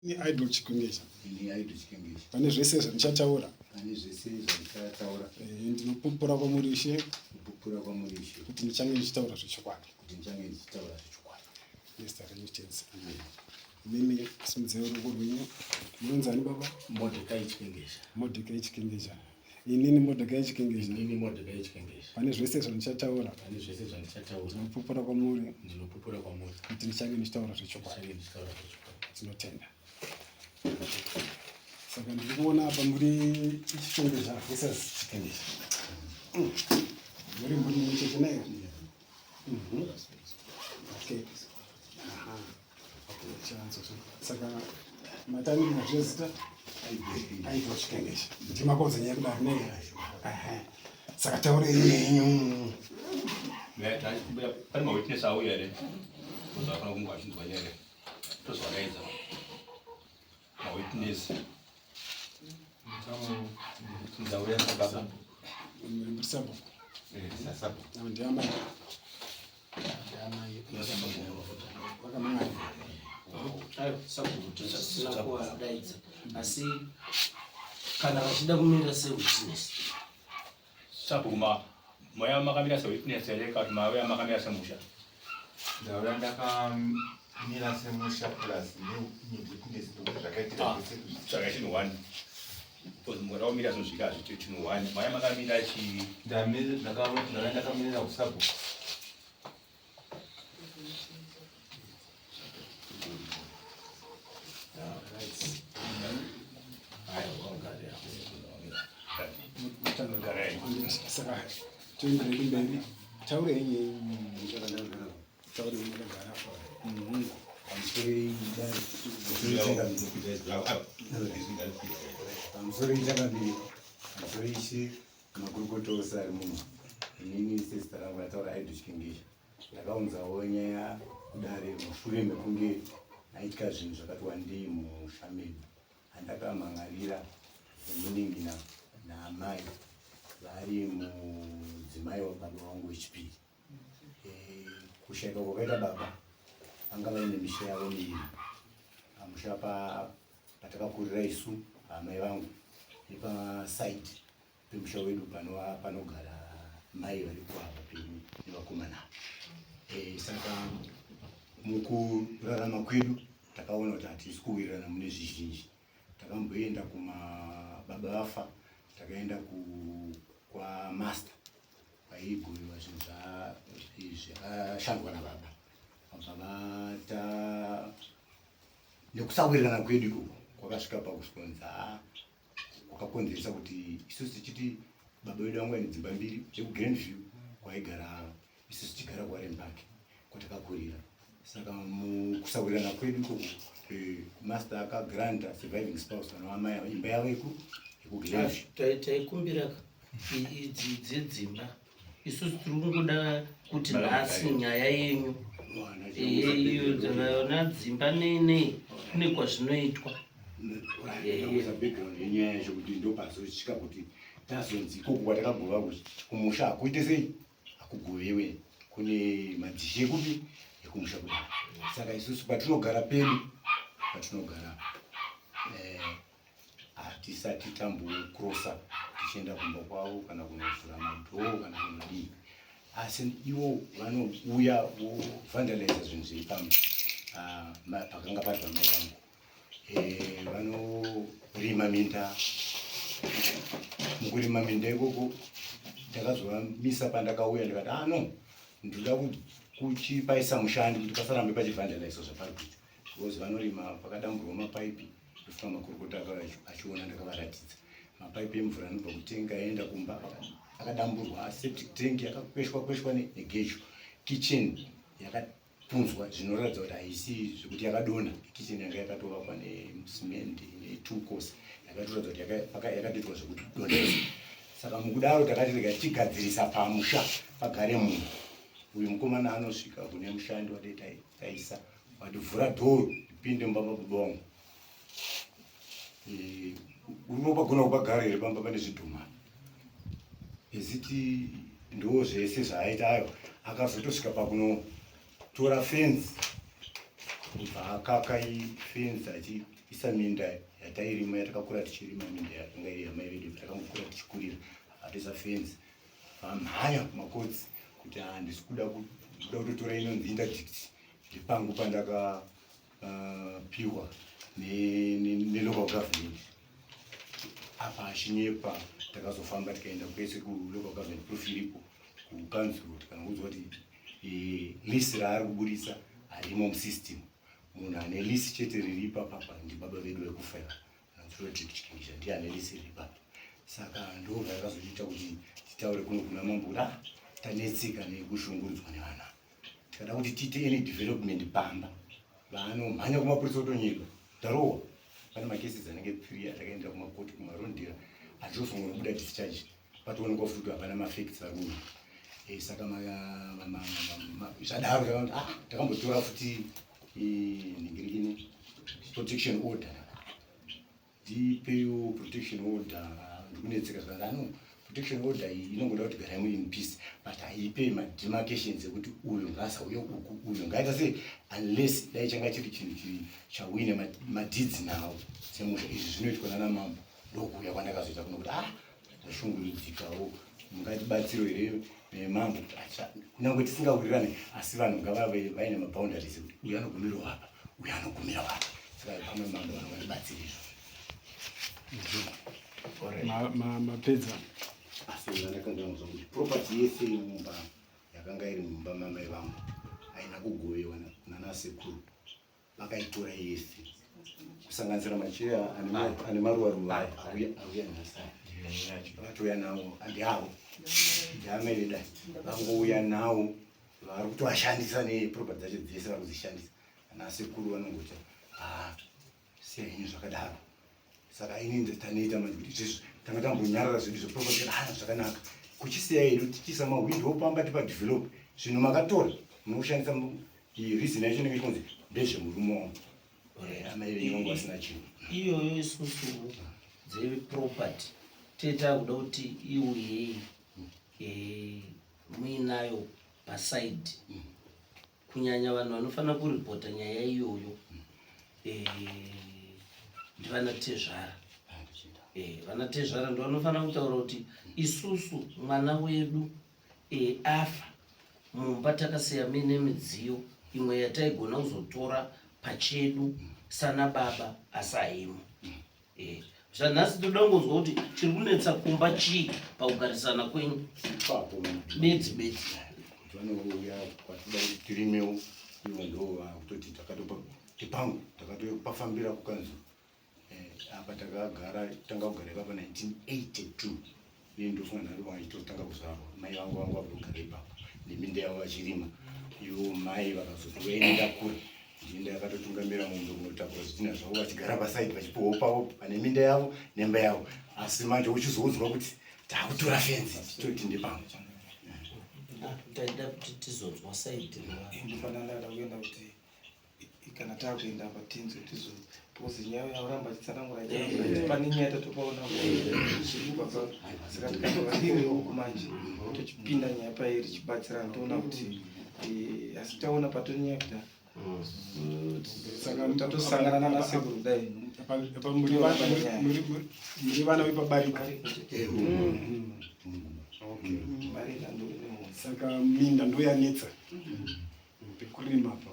Ini Idol Chikengesha. Ini Idol Chikengesha. Pane zvese zvandichataura. Pane zvese zvandichataura. Eh, ndinopupura kwamuri Ishe. Kupupura kwamuri Ishe. Kuti ndichange ndichitaura zvechokwadi. Kuti ndichange ndichitaura zvechokwadi. Nezita renyu Tenzi. Amen. Imimi simudzai ruoko rwenyu. Munonzani baba? Mordecai Chikengesha. Mordecai Chikengesha. Inini Mordecai Chikengesha. Inini Mordecai Chikengesha. Pane zvese zvandichataura. Pane zvese zvandichataura. Ndinopupura kwamuri. Ndinopupura kwamuri. Kuti ndichange ndichitaura zvechokwadi. Ndichange ndichitaura zvechokwadi. Tinotenda. Saka ndiri kuona apa muri Chikengesha versus Chikengesha. Muri mburi mumwe chete nayo? Okay. Aha. Okay, chanzo. Saka matangirira zvezita Aiwa Chikengesha. Ndimakodza nyaya kudaro nei? Aha. Saka taurei yenyu. Pane mawitness auya here? Ozofanira kunge achinzwa nyaya. Tozovadaidza. Mawitness. Ndauya sababa. Muri sabhuku. Eh, sabhuku. Ndiamai. Sabhuku tisina kuvadaidza asi kana vachida kumira sewitness. Sabhuku ma mauya makamira sewitness here kana kuti mauya makamira semusha? Ndauya ndakamira semusha plus newitness nekuti zvakaitika zvese izvi. Saka chinhu one. Because mukada kumira zvinhu zvika hazviti chinhu one. Mauya makamira chi Ndauya ndakamirira kusabhuku. Saka toenderei mberi. Taurei yenyu. Taurei makagara. Pamusoro ichakadii? Pamusoro ishe makurukota ose ari muno. Inini sezita rangu rataura Aido Chikengesha. Ndakaunzawo nyaya kudare mushure mekunge aitika zvinhu zvakati wandei mumusha medu. Andakamhan'arira nemunin'ina naamai vari mudzimai wababa vangu wechipiri. Kushaika kwakaita baba vanga vaine misha yavo miviri pamusha patakakurira isu amai vangu nepasaidi pemusha wedu panova panogara mai varipo apa penyu nevakomana. Saka mukurarama kwedu takaona kuti hatisi kuwirirana mune zvizhinji. Takamboenda kuma baba vafa, takaenda kwamaster kwaigovewa zvinhu zvakashandwa nababa. Baba ta nekusawirirana kwedu ikoko kwakasvika pakusvikonzi kwakakonzeresa kuti isusu tichiti baba vedu vanga vaine dzimba mbiri yekuGrandview kwaigara isusu tichigara kuWarren Park kwatakakurira. Saka mukusawirirana kwedu ikoko master akagranta surviving spouse kana amai ava imba yavo yekuGrandview. Taikumbira idzi dzedzimba isusu tiri kungoda kuti nhasi nyaya yenyu iyo dzana dzimba nei nei kune kwazvinoitwa. Ndakuisa background yenyaya yacho kuti ndopazosvika kuti tazonzi ikoko kwatakagova kumusha hakuite sei hakugovewe kune madzishe ekupi ekumusha kwedu. Saka isusu patinogara pedu patinogara hatisati tambokrosa tichienda kumba kwavo kana kunovhura madhoo kana kunodii, asi ivo vanouya vovandaliza zvinhu zviri pamba pakanga pari pamai vangu. Vanorima minda. Mukurima minda ikoko ndakazovamisa pandakauya ndikati no ndinoda kuchipaisa mushandi kuti pasarambe pachivandaliza zvapari kuita because vanorima pakadamburwa mapaipi. Ndofunga makurukota achiona ndakavaratidza mapaipi emvura anobva kutenga aenda kumba akadamburwa, septic tank yakakweshwa kweshwa negejo, kitchen yakapunzwa zvinoratidza kuti haisi zvekuti yakadonha. Kitchen yanga yakatovakwa necement ne2 course yakatoratidza kuti yakatoitwa zvekudonhesa. Saka mukudaro takati rega tigadzirisa pamusha pagare munhu. Uyu mukomana anosvika kune mushandi wati taisa wativhura dhoo ipinde mumba mababa vangu. Unopagona kupagara here pamba pane zvidhoma? Eziti ndo zvese zvaaita ayo. Akazotosvika pakunotora fenzi kubva akaka fenzi achi Isa minda yatairima yatakakura tichirima minda yakanga iri yamai vedu takangokura tichikurira atoisa fenzi vamhanya kumakotsi kuti handisi kuda kuda kutotora inonzi interdict ndipangu pandakapiwa ah, nelocal government apa achinyepa takazofamba tikaenda kwese kulocal government proof iripo kukanzuro tikanoudzwa kuti eh, list raari kuburitsa harimo musystem munhu ane list chete riri ipapapa ndibaba vedu vekufera Frederick Chikingisha ndiye ane list riri ipapa saka ndo zvakazoita kuti titaure kuno kuna mambo kuti ah tanetseka nekushungurudzwa nevana tikada kuti tiite any development pamba vanomhanya kumapurisa otonyika tarohwa pane macases anenge three atakaendera kumakoti kumarondera achitofunga kubuda discharge patoonekwa futi kuti hapana mafacts ari kunyika eh, saka zvadaro takaona ah, takambotora futi eh, nhingirikini protection order ndipewo protection order ndikunetseka zvakanzi ano protection order iyi inongoda kuti garai muri in peace but haipe mademarcations ekuti uyu ngaasauye uku uyu ngaita sei unless dai changa chiri chinhu chiri chauine madeeds nawo semusha izvi zvinoitwa nana mambo ndokuuya kwandakazoita kuno kuti ah ndashungurudzikawo mungatibatsiro here eh, mambo kuti acha kunyange tisingawirirane asi vanhu ngavave vaine maboundaries ekuti uyu anogumirawo apa uyu anogumirawo apa saka pamwe mambo vanongatibatsira izvozvo Mapedza. Asi ndakanganwa kuti property yese yemumba yakanga iri mumba mamai vangu haina kugovewa nana sekuru vakaitora yese kusanganisira macheya ane maruva ruva auya auya nhasi vakatouya nawo andiavo ndiamai vedai vangouya nawo vari kutoashandisa neproperty dzacho dzese vari kudzishandisa ana sekuru vanongoti ah siya henyu zvakadaro saka ini nditanoita manje kuti izvezvi tanga tambonyarara zvedu zveproperty ah zvakanaka kuchisiya hedu tichiisa mahwindo pamba tipadevelop zvinhu makatora munoshandisa reason yacho inenge ichikunzi ndezvemurume wangu eh, amai venyu vangu vasina chinhu iyoyo isusu dzeproperty tee takuda kuti iuyei eh, muinayo pasaidi kunyanya vanhu vanofanira kuripota nyaya iyoyo eh, ndivana tezvara eh, vana tezvara ndovanofanira kutaura kuti isusu mwana wedu eh, afa mumba takasiya mine midziyo imwe yataigona kuzotora pachedu sana baba asi haimo Eh, zvanhasi toda kungonzwa kuti chiri kunetsa kumba chii pakugarisana kwenyu ipapo bedzi bedzi kuti vanouya kwatida kuti tirimewo ivo ndo vakutoti takatopa tipangu takatopafambira kukanzuru eh, apa takagara tanga kugara ipapa 1982 ini ndofunga ndari vachitotanga kuzvarwa mai vangu vangu vakugara ipapo neminda yavo vachirima ivo mai vakazoti voenda kure Minda yakatotungamira mombe kunotakura zvidhina zvavo vachigara pasaidi vachipiwawo pavo pane minda yavo nemba yavo asi manje uchizoudzwa kuti takutora fenzi toti ndepamwe taida kuti tizonzwa saidi ndifanana da kuenda kuti kana takuenda apa tinzwe tizo because nyaya yauramba achitsanangura eh. pane nyaya tatopaona zviri kubva saka tikatovaire uku manje tochipinda nyaya pairi tichibatsirana toona kuti eh, asi taona patonyaya kuda Saka tatosangana nana sekuru kudai Apa muri muri vana vepabarika. Okay. Barika ndo Saka minda ndoyanetsa. Pekurima apa.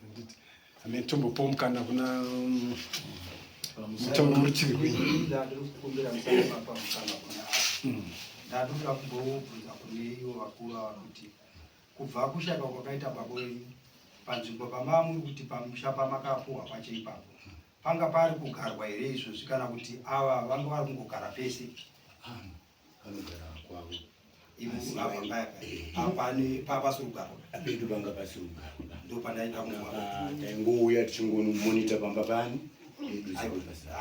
Handiti. Amen tombopawo mukana kuna mutauro murutivi rwenyu. Ndatoda kukumbira musana pa mukana kuna ndatoda kumbobvunza kune ivo vakuru ava kuti Kubva kushaikwa kwakaita baba wenyu panzvimbo pamava muri kuti pamusha pamakapuhwa pacho ipapo panga pari kugarwa here izvozvi kana kuti ava vanga vari kungogara pese? Vanogara kwavo. Apa paya paya pasiri kugarwa. Pedu panga pasiri kugarwa. Ndopandaida kunzwa. Taingouya tichingomonita pamba pani.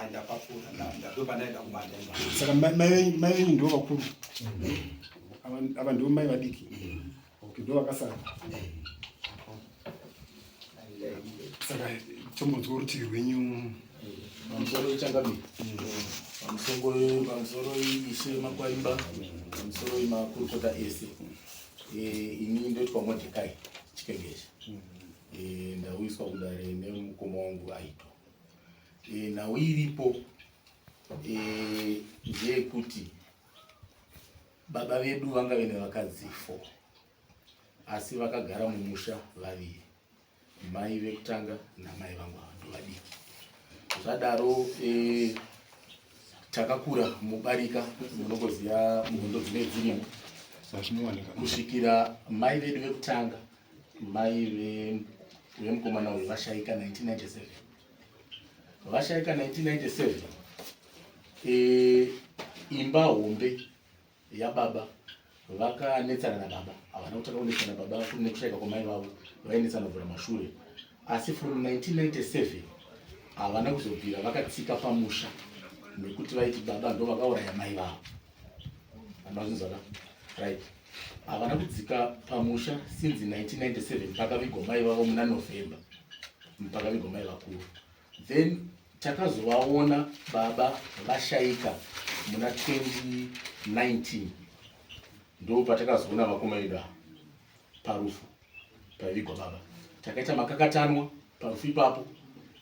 Ndapapfuura ndopandaida kubata. Saka mai venyu ndivo vakuru. Ava ndivo mai vadiki. Okay, ndo vakasara. Saka tombonzwa rutivi rwenyu. Pamusoro changamire. Pamusoro pamusoro ishe makwaimba, pamusoro makurukota ese. Eh, ini ndoitwa Mordecai Chikegesha. Eh, ndauyiswa kudare nemukoma wangu aitwa. Nhau iripo ndeyekuti baba vedu vanga vene vakadzi 4, asi vakagara mumusha vaviri, mai vekutanga namai vangu ava ndovadiki. Zvadaro takakura mubarika, munongoziva muhondo dzine dzirimo, kusvikira mai vedu vekutanga, mai vemukomana uyu, vashaika 1997. Vashaika 1997, imba hombe yababa vakanetsana nababa. Havana kutanga kunetsana baba nekushaika kwamai vavo, vainetsana kubvira mashure, asi from 1997 havana kuzobvira vakatsika pamusha nekuti vaiti baba ndo vakauraya mai vavo. Andazvinzwaka? Right, havana kudzika pamusha since 1997 pakavigwa mai vavo muna November, pakavigwa mai vakuru. Then takazovaona baba vashaika muna 2019, ndo patakazoona vakoma vedu ava parufu paivigwa baba. Takaita makakatanwa parufu ipapo.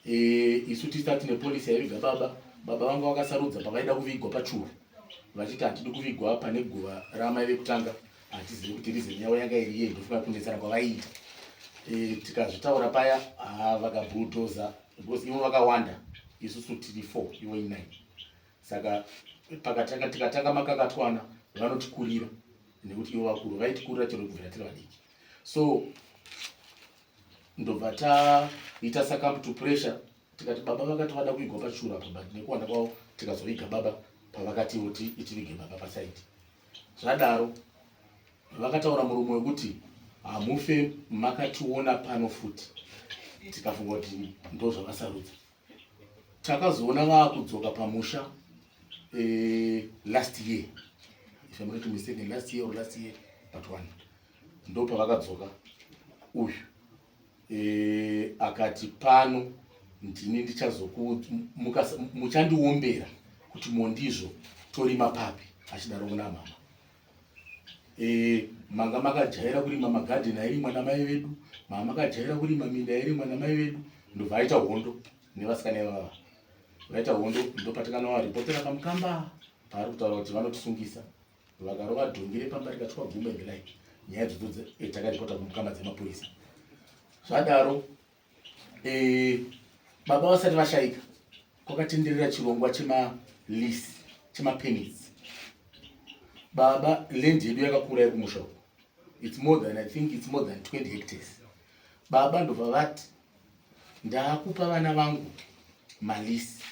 Isu tisati nepolisi yaiviga baba, baba vanga vakasarudza pavaida kuvigwa pachuru, vachiti hatidi kuvigwa pane guva ramai vekutanga. Hatizivi kuti reason yavo yanga iri yei, ndofunga kunetsana kwavaiita. Tikazvitaura paya, vakabhuldhoza because ivo vakawanda, isusu tiri 4, ivo i9. Saka pakatanga tikatanga makakatwana, vanotikurira nekuti ivo vakuru, vaitikurira chero kubvira tiri vadiki. So ndobva taita succumb to pressure, tikati baba vakati vada kuigwa pachuru apa, but nekuwanda kwavo tikazoviga baba pavakatiwo tivige baba paside. Zvadaro vakataura muromo wekuti hamufe makationa pano futi. Tikafunga kuti ndo zvavasarudza. Takazoona vaakudzoka pamusha last year, if I'm not mistaken, last year or last year but one, ndo pavakadzoka. Uyu akati pano ndini ndichazoku muchandiombera kuti mondizvo torima papi, achidaro kuna mama. Manga makajaira kurima magadheni airimwa namai vedu, manga makajaira kurima minda yairimwa namai vedu. Ndobva aita hondo nevasikana ivava, vaita hondo. Ndopatakanovaripotera pamukamba paari kutaura kuti vanotisungisa, vakarova dhongi repamba rikatwa gumba and like nyaya idzodzo takaripota kumukamba dzemapurisa. Zvadaro baba vasati vashaika kwakatenderera chirongwa chemalease, chemapermits. Baba, land yedu yakakura yekumusha uku, it's more than, I think it's more than 20 hectares. Baba ndobva vati ndaakupa vana vangu malease,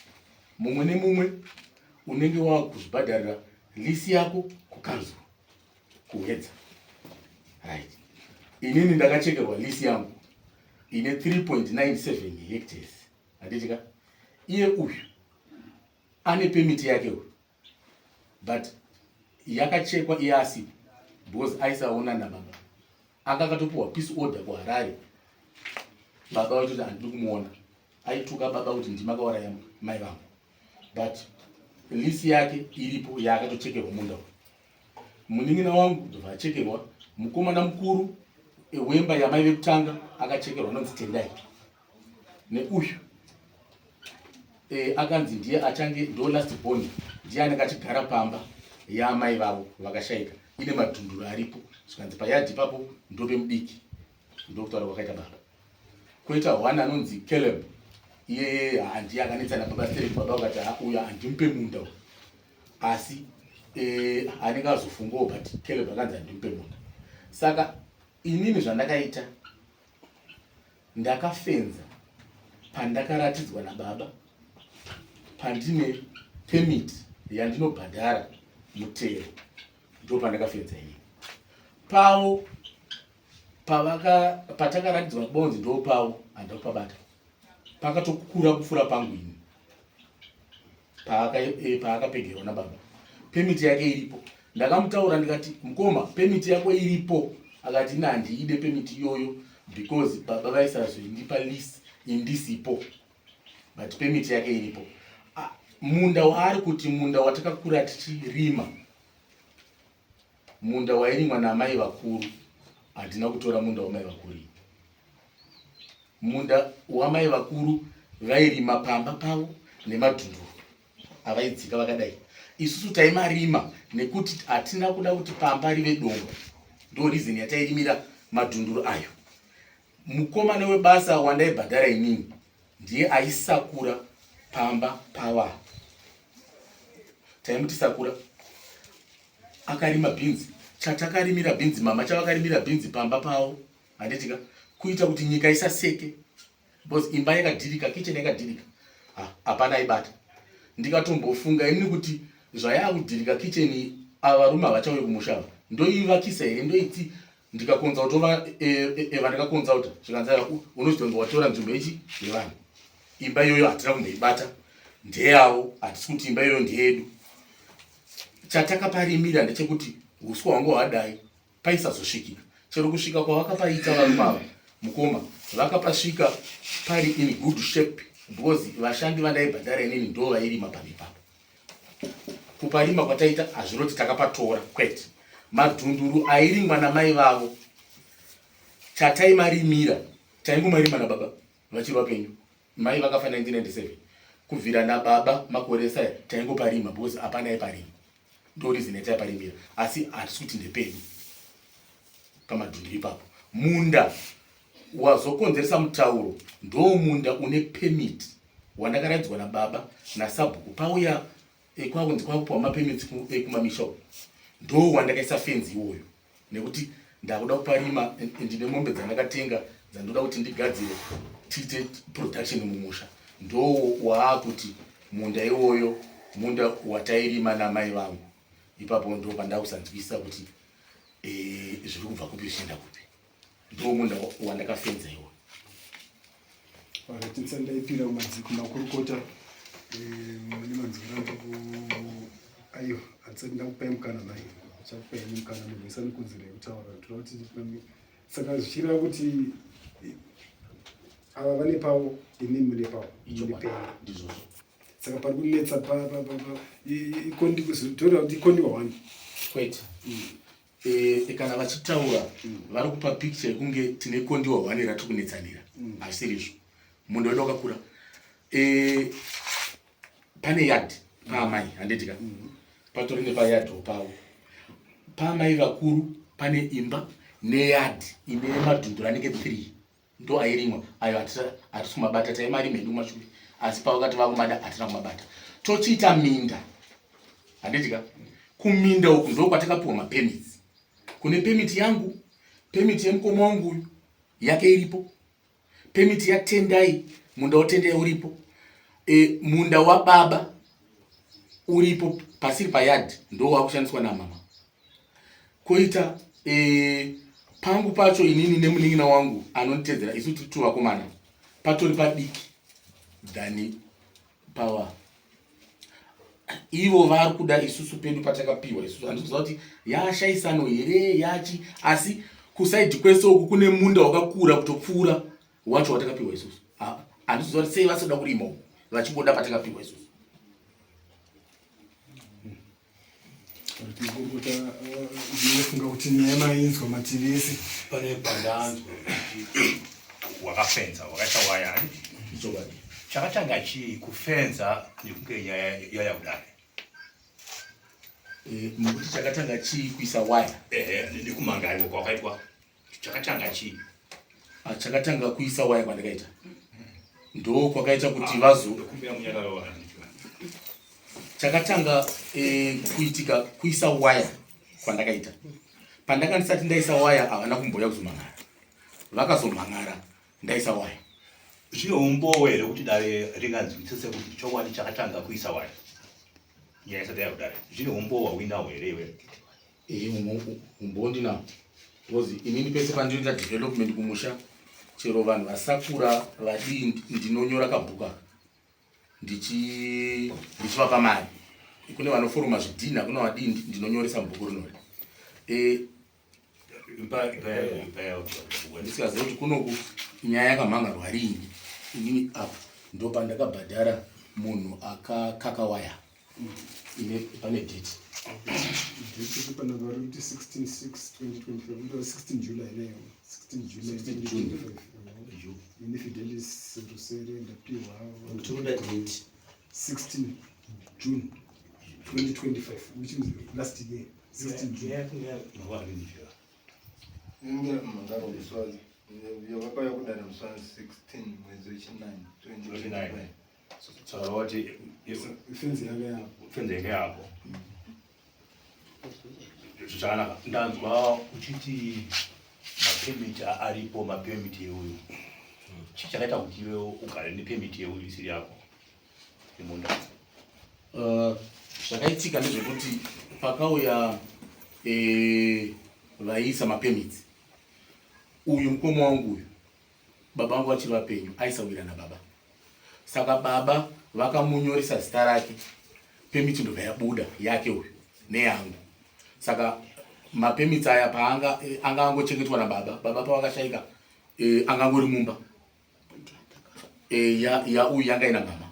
mumwe nemumwe unenge wakuzvibhadharira lease yako kukanzuru kuHwedza. Right, inini ndakachekerwa lease yangu ine 3.97 hectares, handiti ka? Iye uyu ane permit yake uyu, but yakachekwa iye asipo because aisaona nababa. Anga akatopiwa peace order kuHarare. Baba vaitoti handidi kumuona, aituka baba kuti ndimakauraya mai vangu, but lease yake iripo yaakatochekerwa munda uyu. Munin'ina wangu ndobva achekerwa. Mukomana mukuru wemba yamai vekutanga akachekerwa, anonzi Tendai. Neuyu akanzi ndiye achange ndo last born, ndiye anenge achigara pamba yaamai vavo vakashaika, ine madhunduru aripo. Zvikanzi payadhi ipapo ndopemudiki, ndokutaura kwakaita baba. Koita one anonzi Caleb, iye handiye akanetsana baba sterek. Baba vakati uyu handimupe munda uyu, asi anenge azofungawo, but Caleb akanzi handimupe munda. Saka inini zvandakaita, ndakafenza pandakaratidzwa nababa, pandine permit yandinobhadhara mutero, ndo pandakafenza inini. Pavo pavaka patakaratidzwa bonzi ndo pavo, handina kupabata, pakatokura kupfuura pangu ini paakapegerwa nababa. Permit yake iripo. Ndakamutaura ndikati, mukoma, permit yako iripo. Akati ina handiide permit iyoyo because baba vaisazoindipa lease indisipo, but permit yake iripo. Munda waari kuti munda watakakura tichirima, munda wairimwa namai vakuru, handina kutora munda wamai vakuru. Munda wamai vakuru Vairima pamba pavo nemadhunduru avaidzika vakadai. Isusu taimarima nekuti hatina kuda kuti pamba rive dongo, ndo reason yatairimira madhunduru ayo. Mukomana webasa wandaibhadhara inini ndiye aisakura pamba pava, taimuti sakura. Akarima bhinzi, chatakarimira bhinzi mama chavakarimira bhinzi pamba pavo, handitika kuita kuti nyika isaseke, because imba yakadhirika, kitchen yakadhirika, hapana aibata. Ndikatombofunga inini kuti zvayakudhirika kitchen, ava varume havachauye kumusha ava, ndoivakisa here, ndoiti ndikakonzauta vandikakonzauta, zvikanzi unozvitonge watora nzvimbo ichi yevanhu. Imba iyoyo hatina kumboibata, ndeyavo, hatisi kuti imba iyoyo ndeyedu. Chatakaparimira ndechekuti uswa hwangu hwadai paisazosvikika, chero kusvika kwavakapaita varume ava mukoma, vakapasvika pari in good shape, because vashandi vandaibhadhara inini ndo vairima pano ipapo. Kuparima kwataita hazvinoti takapatora, kwete. Madhunduru airimwa namai vavo, chataimarimira taingomarima nababa vachiri vapenyu. Mai vakafa 1997, kubvira nababa makore esaya taingoparima, because hapana aiparima, ndo reason yataiparimira, asi hatisi kuti ndepedu pamadhunduru ipapo. Munda wazokonzeresa mutauro ndo munda une permit wandakaraidzwa nababa nasabhuku pauya kwakunzi kwakupiwa mapermits kumamisha uku, ndo wandakaisa fenzi iwoyo, nekuti ndakuda kuparima, ndine mombe dzandakatenga dzandoda kuti ndigadzire tiite production mumusha. Ndo waakuti munda iwoyo munda watairima namai vangu ipapo, ndo pandakusanzwisa kuti zviri kubva kupi zvichienda kupi. Ndo munda wandakafenza iwoyo. Alright, ndaipira kumakurukota mune manzwiro angu. Aiwa, handisati ndakupai mukana mai, chakupai mukana munhu wese ane kodzero yekutaura. Toda kuti saka zvichireva kuti ava vane pavo, imi mune pavo, mune penyu. Ndizvozvo. Saka pari kunetsa toreva kuti ikondiwa one? Kwete. Kana vachitaura vari kupa picture yekunge tine kondiwa one ratiri kunetsanira. Hazvisirizvo. Munda wedu wakakura. Pane yard paamai, handitika patori nepayadho pavo paamai vakuru, pane imba neyard ine madhunduru anenge 3, ndo airimwa ayo. Hatisi kumabata, taimarima hedu kumashure, asi pavakati vakumada hatina kumabata. Tochiita minda, handitika kuminda uku ndo kwatakapiwa mapermits. Kune permit yangu, permit yemukoma wangu uyu yake iripo, permit yaTendai, munda waTendai uripo, munda wababa uripo pasiri payard, ndo wakushandiswa namama. Koita pangu pacho inini nemunin'ina wangu anonditedzera, isu tiri tu vakomana, patori padiki than pawa ivo vari kuda. Isusu pedu patakapiwa isusu, handisi kuziva kuti yashaisano here yachi, asi kuside kwese uku kune munda wakakura kutopfuura wacho watakapiwa isusu. Handisi kuziva kuti sei vasinoda kurima uku vachingoda patakapiwa isusu. Makurukota, ndinofunga kuti nyaya mainzwa mativi ese. Pane pandanzwa kuti wakafenza, wakaisa waya, handiti? Ichokwadi. Chakatanga chii, kufenza nekunge nyaya yaya kudare? Mukuti chakatanga chii, kuisa waya? Ehe, nekumangariwa kwakaitwa, chakatanga chii? Ah, chakatanga kuisa waya kwandakaita ndo kwakaita kuti vazo Ndokumbira munyararo wahanditi. Chakatanga kuitika kuisa waya kwandakaita. Pandanga ndisati ndaisa waya havana kumboya kuzomhan'ara, vakazomhan'ara ndaisa waya. Zvine umbowo here kuti dare ringanzwisise kuti chokwadi chakatanga kuisa waya nyaya isati yaya kudare? Zvine umbowo hwauinawo here iwe? Umbowo ndinawo, because inini pese pandinoita development kumusha, chero vanhu vasakura vadii, ndinonyora kabhuku aka ndichivapa mari. Kune vanoforoma zvidhina, kune vadii, ndinonyoresa mubhuku rinori. Ndisingazivi kuti kunoku nyaya yakamhangarwa riini. Inini apa ndo pandakabhadhara munhu akakaka waya. Ine pane date. Date iri panapa vari kuti 16 6 2025 16 July nayo 16 July 16 June. 2025. Ini Fidelis Rusere ndapiwa Tinoda date. 16 June 2025, which is last year 16 June. Inge mangaro muswazi yakakauya kudare musi wa 16 mwedzi wechi9 2025. Saka wati Fenzi yanga yapo. Fenzi yanga yapo. Zvakanaka. Ndanzwa uchiti mapemiti aripo, mapemiti euyu. Chii chakaita kuti iwe ugare nepemiti yeuyu isiri yako yemunda? Zvakaitika ndezvekuti pakauya vaiisa mapermits, uyu mukoma wangu uyu, baba vangu vachiri vapenyu aisawira nababa, saka baba vakamunyoresa zita rake, permit ndobva yabuda yake uyu neyangu. Saka mapermits aya paanga anga angochengetwa nababa, baba pavakashaika angangori mumba ya uyu yanga ina mama,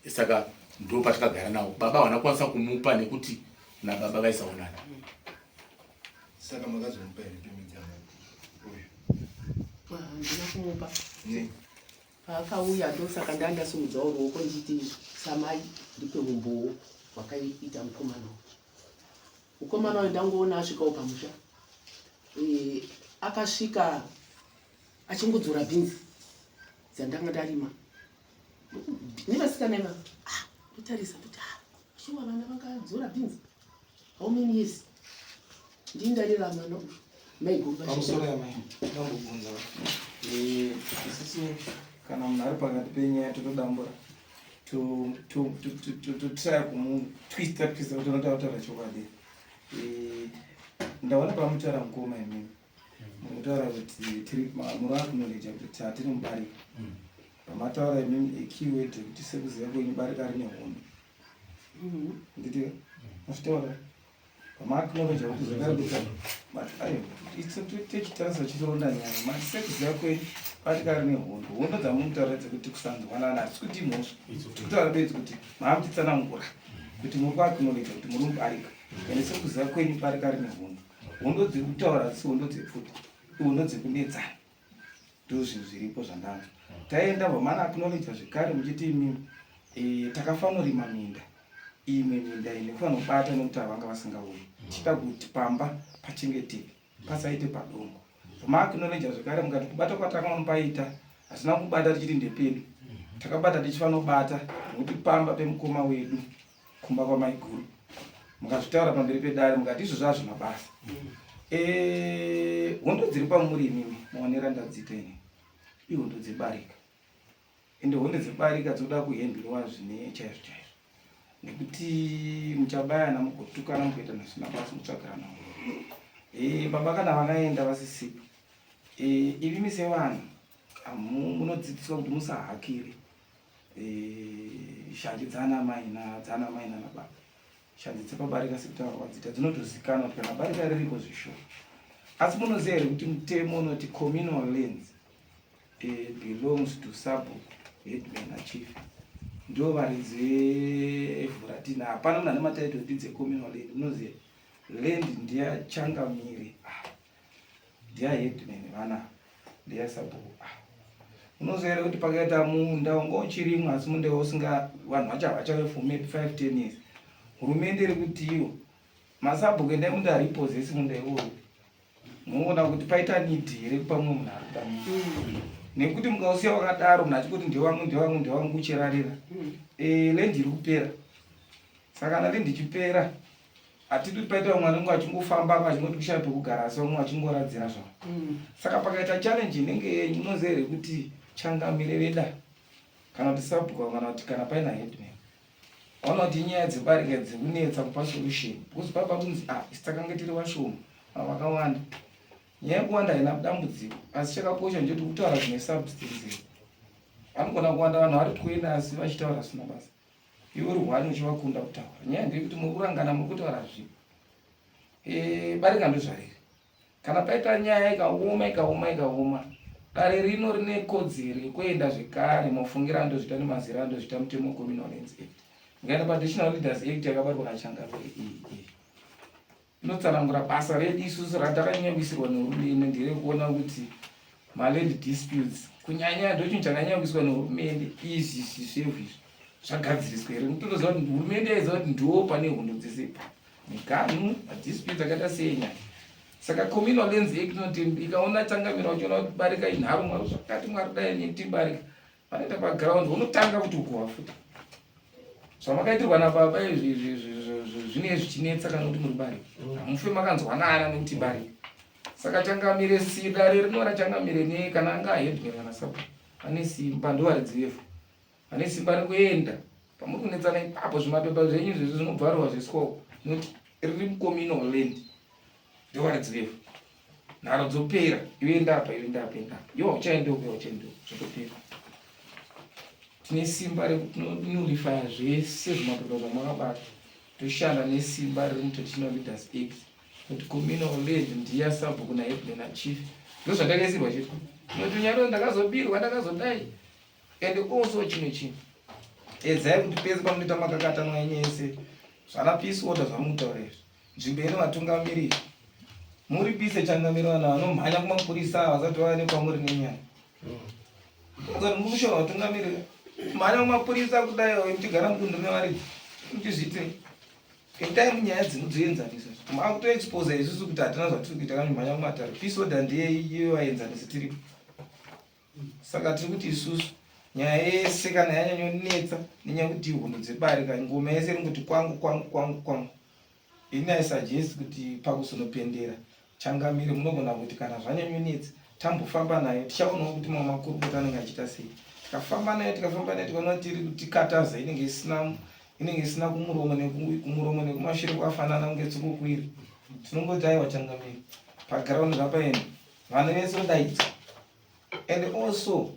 saka ndo patakagara nawo. Baba havana kukwanisa kumupa nekuti nababa vaisaonana. Saka makazomupa here permit yamai uyu? Handina kumupa. Nei? Paakauya, ndosaka ndandasimudzawo ruoko ndichiti samai ndipe umbowo hwakaita mukomana uyu. Mukomana uyu ndangoona asvikawo pamusha. Akasvika achingodzora bhinzi dzandanga ndarima nevasikana ivava. Ah, ndotarisa ndoti, ah, shuwa vana vakadzora bhinzi how many years? Ndini ndarera mwana uyu, maiguru. Pamusoro yamai, ndambobvunza. Isusu kana munhu ari pakati penyaya totodambura, totraya kumutwista twista kuti unotaura taura chokwadi. Ndaona pamutaura mukoma imimi mukutaura kuti tiri muri acknowledge kuti hatiri mubarika. Pamataura imimi keyword yekuti sekuziva kwenyu barika rine hondo, nditi mazvitaura pamaacknowledge kuti zvakare kuti aiwa, tichitarisa chironda nyaya, mati sekuziva kwenyu barika rine hondo. Hondo dzamunotaura dzekuti kusanzwanana, hatisi kuti imhosva, tikutaura bedzi kuti maamutitsanangura kuti muri kuacknowledge kuti muri mubarika, ende sekuziva kwenyu barika rine hondo. Hondo dziri kutaura hadzisi hondo dzepfuti, ihondo dzekunetsana. Ndo zvinhu zviripo zvandanzwa. Taenda vamana acknowledge zvekare muchiti imimi takafanorima minda, imwe minda iyi nekufanobata nekuti havanga vasingauyi, tichida kuti pamba pachengeteke, pasaite padongo. Maacknowledge zvekare mukati kubata kwatakamupaita hatina kubata tichiti ndepedu, takabata tichifanobata nekuti pamba pemukoma wedu kumba kwamaiguru. Mukazvitaura pamberi pedare mukati izvozvo hazvina basa. Hondo dziri pamuri imimi, maonero andadziita ini, ihondo dzebarika, ende hondo dzebarika dzoda kuhendlewa zvine chaizvo chaizvo, nekuti muchabayana, mugotukana, mugoita zvisina basa, mutsvagirana. Baba kana vakaenda vasisipo, imimi sevanhu munodzidziswa kuti musahakire shanje dzana mai nadzana mai nana baba. Shanje dzepabarika sekutaura kwadzita dzinotozikanwa kuti kana barika riripo zvishoma. Asi munoziva here kuti mutemo unoti communal lands belongs to sabhuku, headman nachief, ndo varidzi vevhu ratina. Hapana munhu ane matitle deeds ecommunal land. Munoziva land ndeyachangamire, ah, ndeya headman, vana ndeya sabhuku. Ah. Unoziva here kuti pakaita munda wanga uchirimwa, asi munda usinga vanhu vacho havachave for maybe 5 10 years, hurumende iri kuti iyo masabhuku endai munda repossess munda iwoyo, munoona kuti paita need here kupa mumwe munhu ari kuda munda? Nekuti mukausiya wakadaro, munhu achikuti ndewangu, ndewangu, ndewangu, uchirarira, land iri kupera. Saka kana land ichipera, hatidi kuti paita vamwe vanenge vachingofamba vachingoti kushaya pekugara, asi vamwe vachingoradzira zvavo. Saka pakaita challenge inenge yenyu, unoziva here kuti changamire veda kana kuti sabhuku kana kuti kana paina headman vaona kuti inyaya dzebarika dzekunetsa kupa solution, because papa kunzi, ah, isi takange tiri vashoma, vanhu vakawanda. Nyaya yekuwanda haina dambudziko, asi chakakosha ndechekuti kutaura zvine substance. Vanogona kuwanda vanhu vari 20 asi vachitaura zvisina basa, iwe uri one uchivakunda kutaura. Nyaya ndeyekuti muri kurangana, muri kutaura zvipo. Barika ndozvariri. Kana paita nyaya ikaoma, ikaoma, ikaoma, dare rino rine kodzero yekuenda zvekare. Mafungiro andozvita nemazira andozvita, mutemo wecommunal lands act. Ngaenda paTraditional Leaders Act yakabatwa naChangamire iyi inotsanangura basa redu isusu ratakanyanya kuisirwa nehurumende nderekuona kuti maland disputes kunyanya ndochinhu chakanyanya kuiswa nehurumende izvi zvisvevu izvi zvagadziriswa here mutotoziva kuti hurumende yaiziva kuti ndo pane hondo dzese pa miganhu madisputes akaita sei nyaya saka Communal Lands Act inoti ikaona changamira uchiona kuti barika inharo mwari zvakati mwari dai nekuti barika vanoita paground unotanga kuti ukuhwa futi zvamakaitirwa nababa izvi zvinenge zvichinetsa kana kuti muri barika hamufe makanzwanana nekuti barika saka changamire si dare rinora changamire ne kana anga headman kana sabo ane simba ndovaridzi vevhu ane simba rekuenda pamuri kunetsana ipapo zvimapepa zvenyu izvezvi zvinobvarwa zvesoko noti riri mucommunal land ndovaridzi vevhu nharo dzopera iwe enda apa iwe enda apa enda apa iwe hauchaendewo iwe hauchaendewo zvotopera tine simba rekunullifya zvese zvimapepa zvamakabata toshanda nesimba riri muTraditional Leaders Act kuti communal land ndiya sabhuku naheadman nachief ndozvatakaisirwa chete noti nyaro ndakazobirwa ndakazodai and also chimwe chinhu edzai kuti pese pamunoita makakatanwa enyu ese zvana peace order zvamutaura izvi nzvimbo ine vatungamiriri muri pise changamiri vanhu vanomhanya kumapurisa vasati vava nekwamuri nenyaya muri kushora vatungamiriri mhanya kumapurisa kudai muchigara mudundu mevaridzi muchizviitei endai munyaya dzinodzoenzanisa makutoexposa isusu kuti hatina zvatiri kuita kana mhanya kumatare peace order ndeye iyo vaenzanisi tiripo saka tiri kuti isusu nyaya yese kana yanyanyonetsa nenyaya yekuti hondo dzebarika ngoma yese ringoti kwangu kwangu kwangu kwangu ini I suggest kuti pakuzonopendera changamire munogona kuti kana zvanyanyonetsa tambofamba nayo tichaonawo kuti mamwe makurukota anenge achiita sei tikafamba nayo tikafamba nayo tikaona tiri kutikataza inenge isina kumuromo kumuromo nekumashure kwakafanana kunge tsukukwiri tinongoti aiwa changamire paground ngapaenda vana vese vodaidzwa and also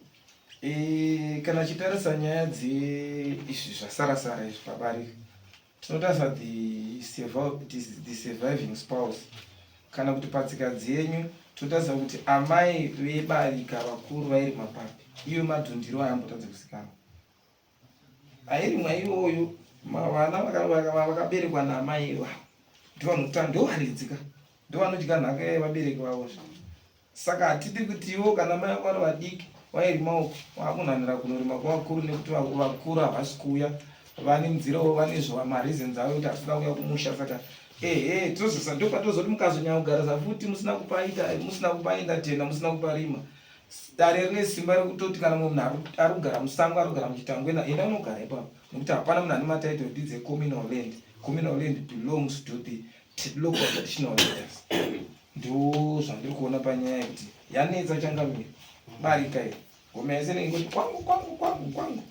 kana chitarisa nyaya dzeizvi zvasarasara izvi pabarika tinotarisa the surviving spouse kana kuti patsika dzenyu totarisa kuti amai vebarika vakuru vairima papi iyo madhundiro ayambotadza kusikana airimwa iyoyo vana vakaberekwa naamai ivavo ndovanotanga ndovaridzika ndovanodya nhaka yevabereki vavo saka hatidi kuti ivo kana mai vako vari vadiki vairima uko vakunhanira kunorima kwavakuru nekuti vakuru havasi kuuya vane nzirawo vane mareasons avo ekuti hatida kuuya kumusha saka ehe tozosa ndopatozoti mukazonyanya kugarisa futi musina kupaita musina kupaenda tena musina kuparima dare rine simba rekutoti kana mumwe munhu ari kugara musango ari kugara muchitangwena enda unogara ipapo nekuti hapana munhu ane matitle deeds ecommunal land communal land belongs to the local traditional leaders ndo zvandiri kuona panyaya yekuti yanetsa changamire barika iyi ngoma yese inenge kuti kwangu kwangu kwangu kwangu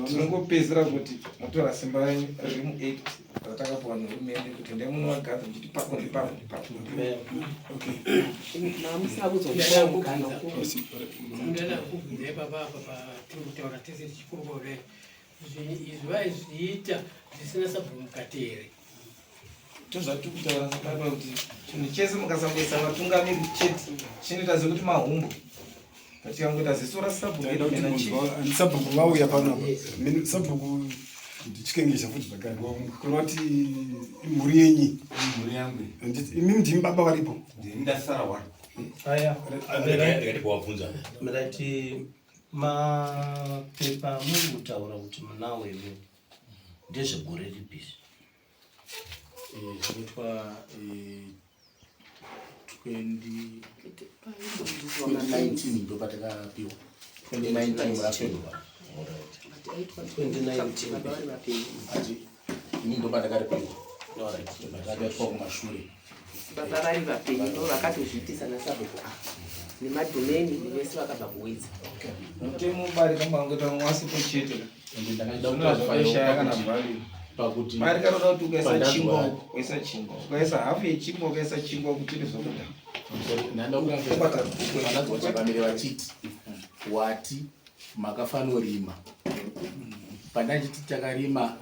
tinongopedzisira kuti motora simba renyu riri muact ratakapiwa nehurumende kuti endai munovagadza muchiti papo ndipapo ndipapo mamusina kuzomupawo mukana ndada kubvunza ipapa apa patiri kutaura tese tichikurukura kudai zvinhu izvi vaizviita zvisina sabhuku mukati here tozvatiri kutaura sakapa kuti chinhu chese mukasangoisa vatungamiri chete chinoita sekuti mahumbo patikangoita ziso rasabhuku sabhuku vauya panapa sabhuku ndichikengesha futi zvakare kureva kuti imhuri yenyi mhuri yangu imimi ndimi baba varipo ndini ndasara wani aya ndikati wabvunza ndati mapepa amuri kutaura kuti munawo iwe ndezvegore ripi Zvinoitwa 2019 ndo patakapiwa 2019 muna February 2019 ati ini ndo pandakaripiwa ndakapiwa kumashure baba vari vapenyu ndo vakatozviitisa nasabhuku ava nemadhomeni nevese vakabva kuwedza mutemo barika mangoita wasipo chete ende ndakaida zvinoshaya kana value pakuti barika roda kuti ukaisa Pandazwa- chingwa ukaisa chingwa ukaisa hafu yechingwa ukaisa chingwa kuti zvokuda ndanda chakamire vachiti wati makafanorima pandachiti takarima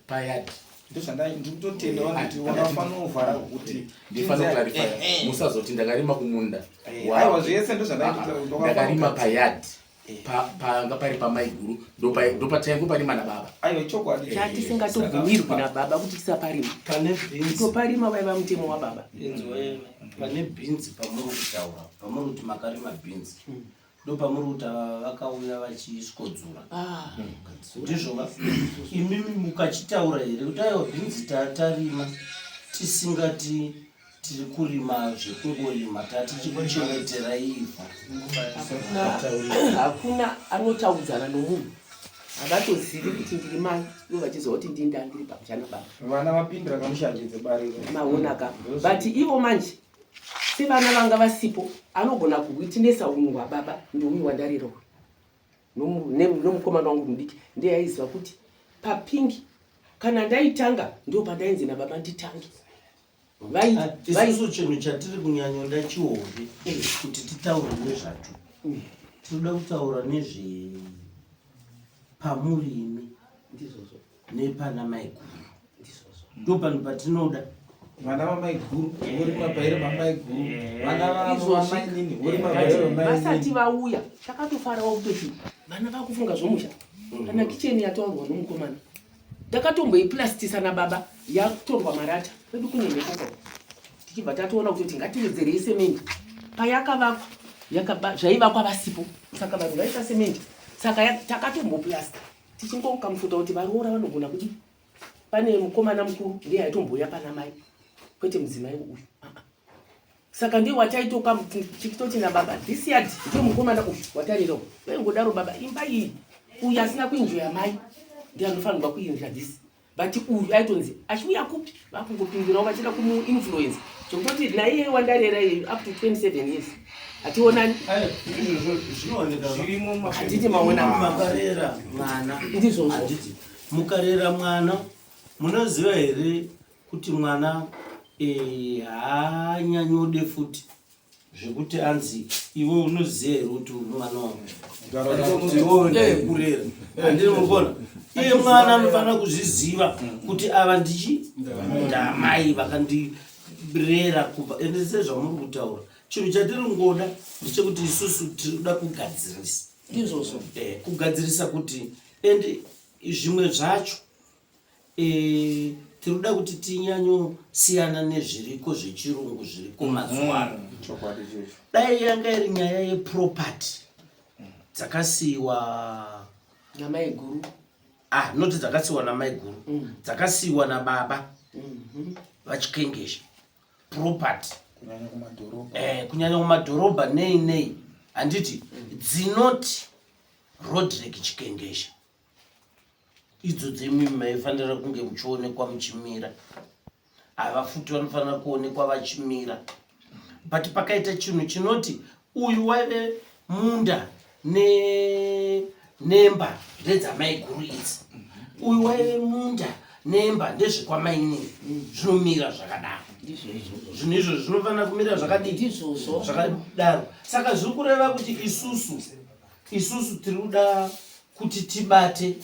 payard ndozvandikutotenda kuti wakafanovhara kuti ndifanoclarify musazoti ndakarima kumunda Aiwa, zvese ndozvandaitotaura kuti ndakarima payard Panga pari pamaiguru ndopataingoparima nababa. Aiwa chokwadi. Chatisingatobvumirwi nababa kuti tisaparima. Pane bhinzi. Kutoparima waiva mutemo wababa. Inzwai, pane bhinzi pamuri kutaura, pamuri kuti makarima bhinzi. Ndopamuri kuti ava vakauya vachisikodzura. Ah. Ndizvo va? Imimi mukachitaura here kuti aiwa bhinzi tarima tisingati tiri kurima zvekungorima tatichikuchengeterai ivhu. Hakuna anotaudzana nomunhu havatozivi kuti ndiri mai ivo vachiziva kuti ndini ndandiri pamusha nababa. Vana vapindira kamushanje dzebariro. Maonaka. But ivo manje sevana vanga vasipo anogona kuwitinesa unhu hwababa ndouyu wandarira uyu nomukomana wangu mudiki ndiye aiziva kuti papingi kana ndaitanga ndo pandainzi nababa nditange. Isusu chinhu chatiri kunyanyoda chihombe kuti titaure nezvacho. Tinoda kutaura nezve pamuri imi ndizvozvo nepana maiguru. Ndizvozvo. Ndopanhu patinoda. Vana vamaiguru vorima pairi vamaiguru, vana vamainini vorima pairi vamainini. Vasati vauya takatofarawo kutoti vana vakufunga zvomusha. Kana kicheni yataurwa nomukomana ndakatomboiplastisa nababa yatorwa marata kwedu kune mhepo kwako tichibva tatoona kutoti ngatiwedzerei semendi payakavakwa zvaivakwa vasipo saka vanhu vaisa semendi saka takatomboplasta tichingokamufuta kuti varoora vanogona kudii. Pane mukomana mukuru ndiye aitombouya pana mai kwete mudzimai uyu. Saka ndiye wataitoka tichitoti nababa this yard ndiye mukomana uyu watarirawo. Vaingodaro baba imba iyi uyu asina kuenjoya mai ndiye anofanirwa kuenjoya this. But uyu aitonzi achiuya kupi vakungopindurawo vachida kumuinfluence zvekutoti naiye wandarera iyeyu up to 27 years hationani. Zvinooneka Handiti maona. Makarera mwana. Ndizvozvo. Handiti mukarera mwana munoziva here kuti mwana haanyanyode futi zvekuti anzi iwe unoziva here kuti uri mwana wangu? Iwewe ndaikurera. Handiri mukona. Iye mwana anofanira kuzviziva kuti ava ndichi ndamai vakandirera kubva. Ende sezvamuri kutaura chinhu chatiri kungoda ndechekuti isusu tiri kuda kugadzirisa. Ndizvozvo. Kugadzirisa kuti ende zvimwe zvacho tiri kuda kuti tinyanyosiyana nezviriko zvechirungu zviriko mazuva ano. Chokwadi ichocho. Dai yanga iri nyaya yeproperty dzakasiyiwa namaiguru. Noti dzakasiyiwa namaiguru. Dzakasiyiwa nababa vachikengesha property. Kunyanya kumadhorobha. Kunyanya kumadhorobha nei nei. Handiti dzinoti Rodrick Chikengesha idzo dzemimi maifanira kunge muchionekwa muchimira, ava futi vanofanira kuonekwa vachimira. But pakaita chinhu chinoti uyu waive munda nemba ndedzamaiguru idzi, uyu waive munda nemba ndezvekwamainini, zvinomira zvakadaro. Zvinhu izvo zvinofanira kumira zvakadii? Zvakadaro. Saka zviri kureva kuti isusu tiri kuda kuti tibate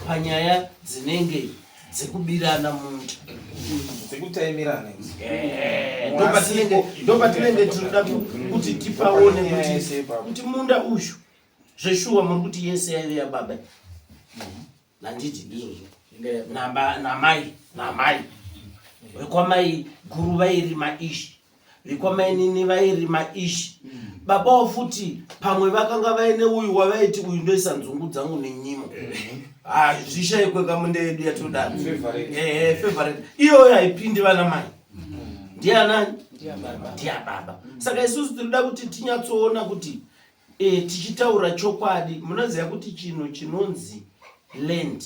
panyaya dzinenge dzekubirana munda, dzekutaimirana idzi. Ndopatinenge tiri kuda kuti tipaone kuti munda uyu zveshuwa muri kuti yese yaive yababa. Handiti ndizvozvo. Namai, namai. Vekwamai guru vairima ishi, vekwamainini vairima ishi. Babawo futi pamwe vakanga vaine uyu wavaiti uyu ndoisa nzungu dzangu nenyimo. Zvishaikwe kamunda yedu yatodaro. Favorite. Iyoyo haipindi vana mai. Ndianani? Ndiababa. Saka isusu tinoda kuti tinyatsoona kuti tichitaura chokwadi, munoziva kuti chinhu chinonzi land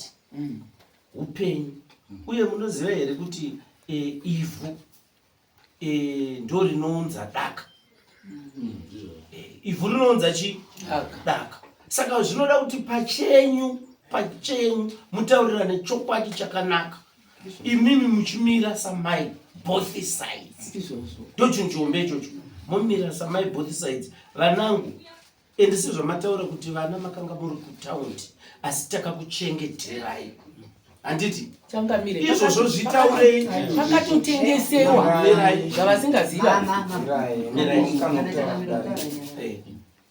upenyu. Uye munoziva here kuti ivhu ndo rinounza daka. Ivhu rinounza chi? Daka. Saka zvinoda kuti pachenyu mutaurirane chokwadi chakanaka. Imimi muchimira samai both sides. Ndo chinhu chihombe ichocho. Momira samai both sides. Vanangu, ende sezvamataura kuti vana makanga muri kutaundi asi takakuchengeterai. Handiti? Changamire. Izvozvo zvitaurei. Pakatotengesewa Mirai. zvavasingaziva. Mirai.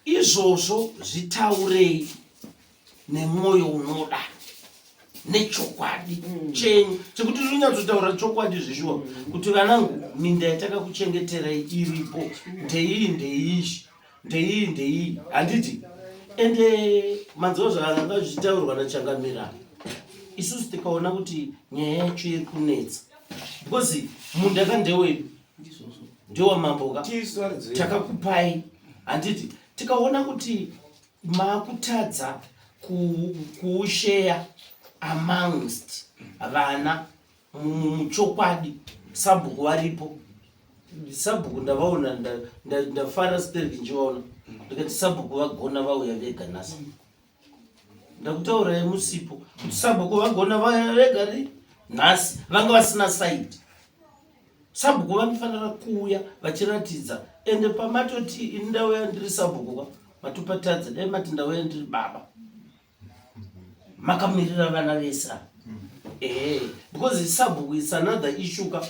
Izvozvo zvitaurei nemwoyo unoda nechokwadi mm. chenyu chekuti tinonyatsotaura chokwadi zveshuwa mm. kuti vanangu minda yatakakuchengeterai iripo ndeiyi ndeiyi ndeiyi ndeiyi handiti ende manzwa zvakanga zvichitaurwa nachangamira isusu tikaona kuti nyaya yacho iri kunetsa because munda ka ndewedu ndewamambo ka takakupai handiti tikaona kuti makutadza kuusheya amongst vana muchokwadi sabhuku varipo sabhuku ndavaona ndafara stereki ndichivaona ndikati sabhuku vagona vauya vega nhasi ndakutaurai musipo kuti sabhuku vagona vauya vega ri nhasi vanga vasina saidi Sabhuku vanofanira kuuya vachiratidza ende pamatoti ini ndauya ndiri sabhuku ka matopatadza dai mati ndauya ndiri baba makamirira vana vese ava ehe because sabhuku is another issue ka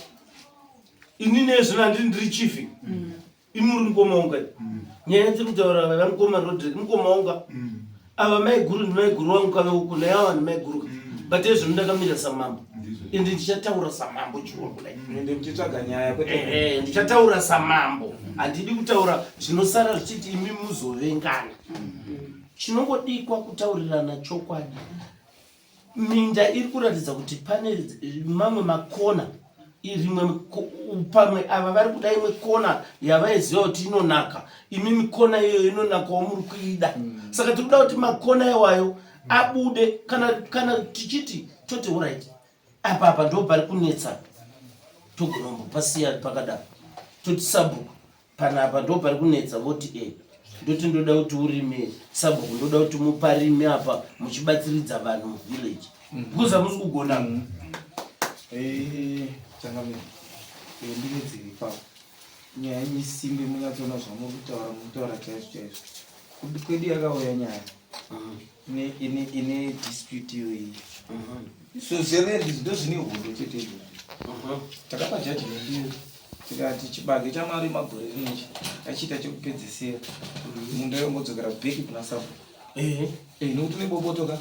ini nezvino handiri ndiri chifi mm. Imi muri mukoma wangu kai. Mm. Nyaya dziri kutaura ava mukoma Rodrick mukoma wangu. Mm. Ava maiguru ndi maiguru wangu kave uku naye ava ndi maiguru. Mm. But ezvino ndakamira samambo. Ende ndichataura samambo chirwa kudai. Ende muchitsvaga nyaya kwete. Eh, eh ndichataura samambo. Handidi kutaura zvinosara zvichiti imi muzovengana. Chinongodikwa kutaurirana chokwadi. Minda iri kuratidza kuti pane mamwe makona rimwe pamwe ava vari kuda imwe kona yavaiziva kuti inonaka imi mikona iyoyo inonakawo muri kuida mm. saka tiri kuda kuti makona iwayo abude kana kana tichiti toti orit apa apa ndo pari kunetsa togona kumbopasiya pakadaro toti sabhuku Panapa ndo pari kunetsa voti e ndoti ndoda kuti urime sabhuku ndoda kuti muparime apa muchibatsiridza vanhu muvillage mm. because hamusi kugona mm. eh, changamire eh, ndine dziri ipapo nyaya yenyu isimbe munyatsoona zvamuri kutaura muri kutaura chaizvo chaizvo kwedu yakauya nyaya mm. ine dispute iyoyi so zveland ndozvine hondo chete izvozvo takapa judgment iyo tikati chibage chamarima gore rinochi achiita chekupedzisira munda yombodzokera bheki kuna sabhuku eh, nekuti neboboto ka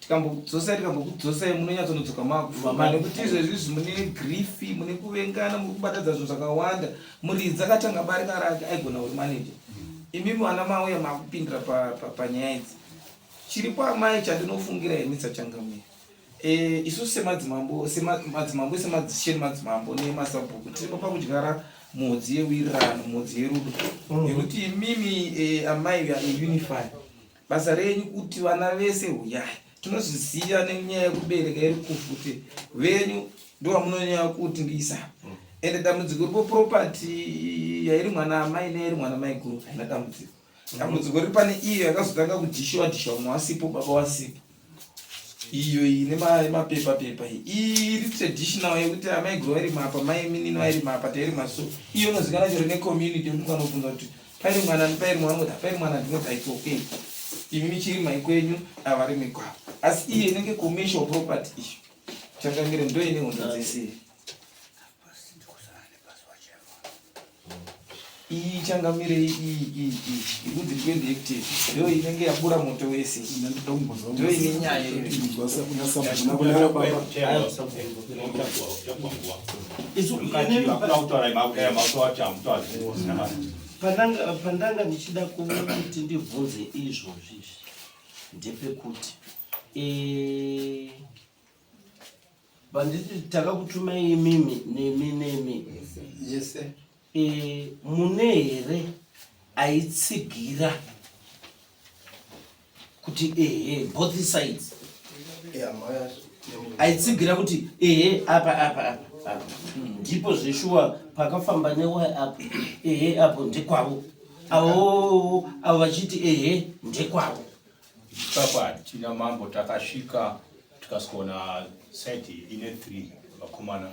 tikambodzosai tikambokudzosai munonyatsonodzoka makufamba nekuti izvezvi izvi mune grifi mune kuvengana muri kubatadza zvinhu zvakawanda muridzi akatanga barika rake aigona uri manager imimi vana mauya makupindira panyaya idzi chiripo amai chandinofungira ini sachangamira e, isusu semadzimambo semadzimambo semadzishe nemadzimambo nemasabhuku tiripo pakudyara mhodzi yewirirano mhodzi yerudo mm. yekuti mm. imimi e, amai unify basa renyu kuti vana vese huyai tinozviziva nenyaya yekubereka iri kufu kuti venyu ndovamunonyanya kuti ndisa mm. ende dambudziko ripo property yairi mwana amai neyairi mwana maiguru haina dambudziko Dambudziko riri pane iyo yakazotanga kudhishiwa dhishiwa mumwe wasipo baba wasipo iyo iyi nemapepa pepa iyi iri traditional yekuti amaiguru vairima apa mai minini vairima apa tairima so iyo inozikanwa chero necommunity yekuti mukanobvunza kuti pairi mwana pairi mwana kuti pairi mwana ndinoti its okay imi michirima ikwenyu avarimi kwavo asi iyo inenge commercial property iyo changamire ndoine hondo dzese iyi changamire iyi iyi iyi ikunzi 20 hectares ndo inenge yabura moto wese ndo ine nyaya Pandanga ndichida kuti ndibvunze izvozvi izvi ndepekuti eh, Banditi takakutumai imimi nemi nemi. Yes. E, mune here aitsigira kuti ehe both sides yeah, aitsigira kuti ehe apa apa apa apa ndipo zveshuwa pakafamba newaya apo ehe apo ndekwavo avo avo vachiti ehe ndekwavo Ipapo hatina mambo takasvika tikasvikaona site ine 3 vakomana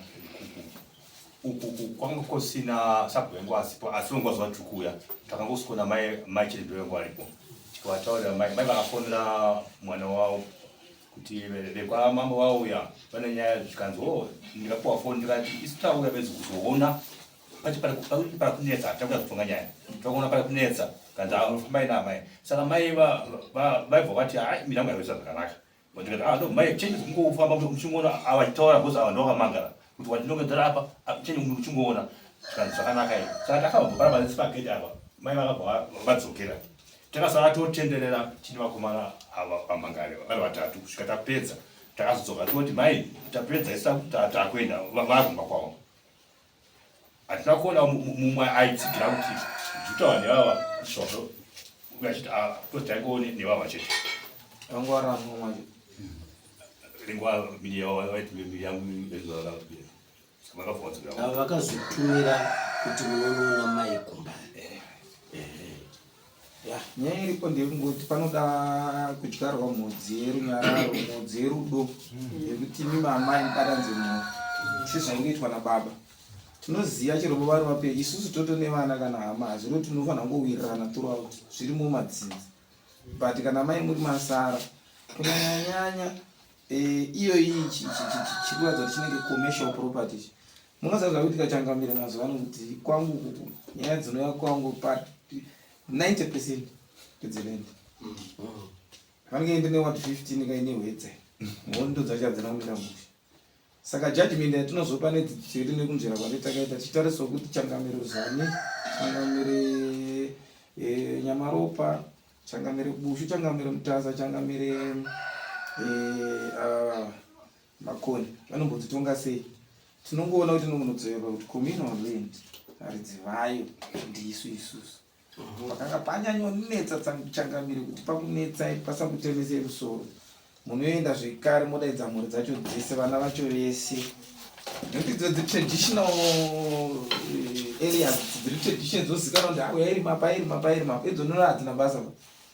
kuku uku kwanga kusina sabhuku yangu asipo asi vangu vazuva tiri kuuya takangosvikaona mai mai chete ndoyangu aripo tikavataurira mai mai vakafonera mwana wavo kuti vekwamambo vauya vane nyaya zvikanzi o oh, ndikapuwa foni ndikati isu tauya bedzi kuzoona pachi pari kunetsa takuda kutonga nyaya takaona pari kunetsa. Kanzi mai naamai. Saka mai vaibva vati hai mirango yakuisa zvakanaka. Ndikati ah no mai chenje kungofamba muchingoona ava chitaura because ava ndovakamangara kuti wandinongedzera apa chenje muchingoona zvikanzi zvakanaka izvi. Saka takabva paramba nesipageti apa mai vakabva vadzokera. Takasara totenderera tine vakomana ava vamangare vari vatatu kusvika tapedza. Takazodzoka toti mai tapedza isa takuenda vakumba kwavo. Hatina kuona mumwe aitsigira kuti zvitaura nevava izvozvo achiti ah, because taingoone nevava chete. Vanga varamba mwacho. Ringwa miri yavo vaiti miri yangu vakabva Ava vakazotumira kuti munonoona mai kumba. Ya, nyaya iripo ndeyekungoti panoda kudyarwa mhodzi yerunyararo, mhodzi yerudo yekuti imi amai mubatanidze mhuri sezvaingoitwa nababa. Tinoziva chero baba vari vapenyu, isusu toto nevana kana hama hazviro tinofanira kungowirirana throughout, zviri mumadzinza. But kana mai muri masara, kunyanyanyanya iyoyi chiri kuratidza kuti chinenge commercial property ichi. Munoziva zvakuitika changamire mazuva ano kuti kwangu uku nyaya dzinouya kwangu pa 90% ndedzeland. Vanenge ndine ward 15 kaine hwedza. Hondo dzacho hadzina kumira mushe. Saka judgment yatinozopa nedzidziso yedu nekunzvera kwate takaita tichitarisawo kuti changamire Uzani, changamire Nyamaropa, changamire Bushu, changamire Mutasa, changamire Makoni vanombodzitonga sei. Tinongoona kuti inongonodzorerwa kuti communal land varidzi vayo ndisu isusu. Pakanga panyanyonetsa changamire kuti pakunetsai pasakutemesei musoro. Munoenda zvekare modaidza mhuri dzacho dzese vana vacho vese. Nekuti idzo dzetraditional areas dziri tradition dzozikanwa kuti auya iri mapa iri mapa iri mapa idzo nona hadzina basa.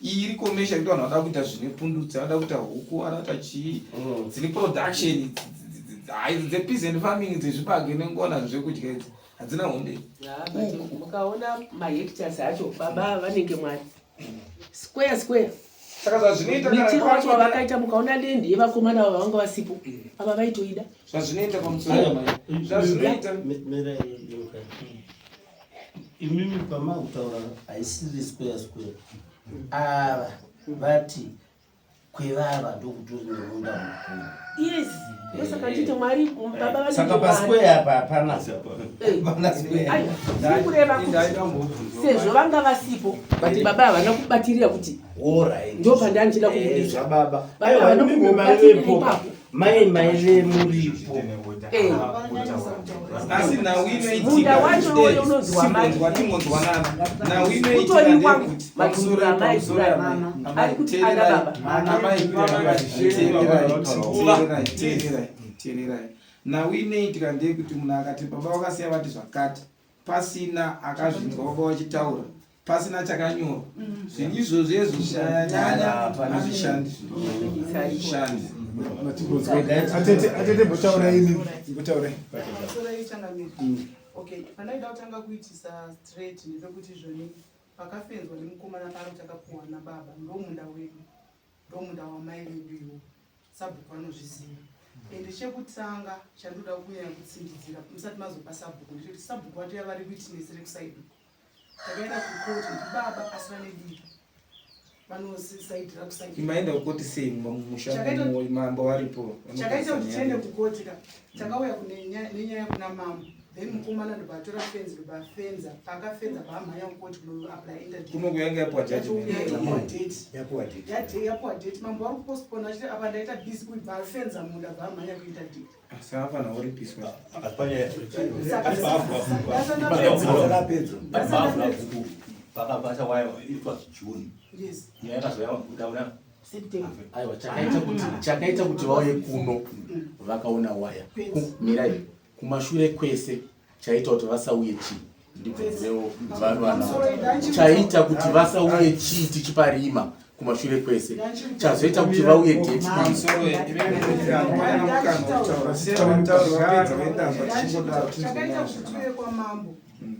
Iyi iri commercial yekuti vanhu vanoda kuita zvine pundutso, vanoda kuita huku, vanoda kuita chii, dzine production idzi dzepeasant farming dzezvibage nengona zvekudya idzi hadzina hombe. Mukaona mahectares acho baba vanenge mwari square square. Saka zvazvinoita kana Mitiro wacho wavakaita mukaona land yevakomana ava vanga vasipo ava vaitoida. Zvazvinoita pamusoro mai. Zvazvinoita Imimi pamakutaura haisiri square square. Ava vati kwevava ndokutori nemunda mukuru. Yes. Ndosaka nditi mwari baba vanenge Saka pasquare apa hapana. Hapana square. Aiwa, ndiri kureva kuti sezvo vanga vasipo but baba havana kubatirira kuti Alright. ndopandanga ndichida kubudisa. Zvababa. Baba Aiwa havana imimi kumbobatirira maivepo. ipapo. Mai maive muripo. Asi nhau inoitika Munda wacho uyo unonzi wamai. tingonzwanana. Nhau inoitika Utori wangu. ndeyekuti Matumbu pamusoro amai, pamusoro amai. amai Ari kuti ana teererai baba. amai teererai teererai teererai teererai. Nhau inoitika ndeyekuti munhu akati baba vakasiya vati zvakati pasina akazvinzwa baba vachitaura pasina chakanyorwa zvinhu izvozvo izvo zvanyanya hazvishandi hazvishandi. Atete atete mbotaurai imi mbotaurai. Pamusoro changamire. Okay, pandaida kutanga kuitisa straight ndepekuti izvoni pakafenzwa nemukomana paro takapuwa nababa ndomunda wedu ndomunda wamai vedu iwo sabhuku anozviziva ende chekutanga chandoda kunyanya kutsindidzira musati mazopa sabhuku ndechekuti sabhuku vatoya vari witness rekusaidi takaenda kukoti ndibaba asi vane diki vanosaidira kusaidi Imaenda kukoti sei mumusha Chakaita- mambo varipo chakaita kuti tiende kukoti ka takauya kune nenyaya kuna mambo then mukomana ndobva atora fenzi ndobva afenza paakafenza paamhanya kukoti kunoapply interdict Kuno kuyanga yapuwa judgment. Yapuwa date. Yapuwa date. Yapuwa date mambo vari kupostpone achiti apa ndaita busy kubva afenza munda bva amhanya kuinterdict Asi anofanira kuripiswa. Pakabata waya it was June. Yes. Nyaya yakazouya kuda Aiwa chakaita kuti vauye kuno vakaona waya. Mirai kumashure kwese chaita kuti vasauye chii ndibvunzewo vanhu chaita kuti vasauye chii tichiparima kumashure kwese chazoita kuti vauye date Chakaita kuti tiuye kwamambo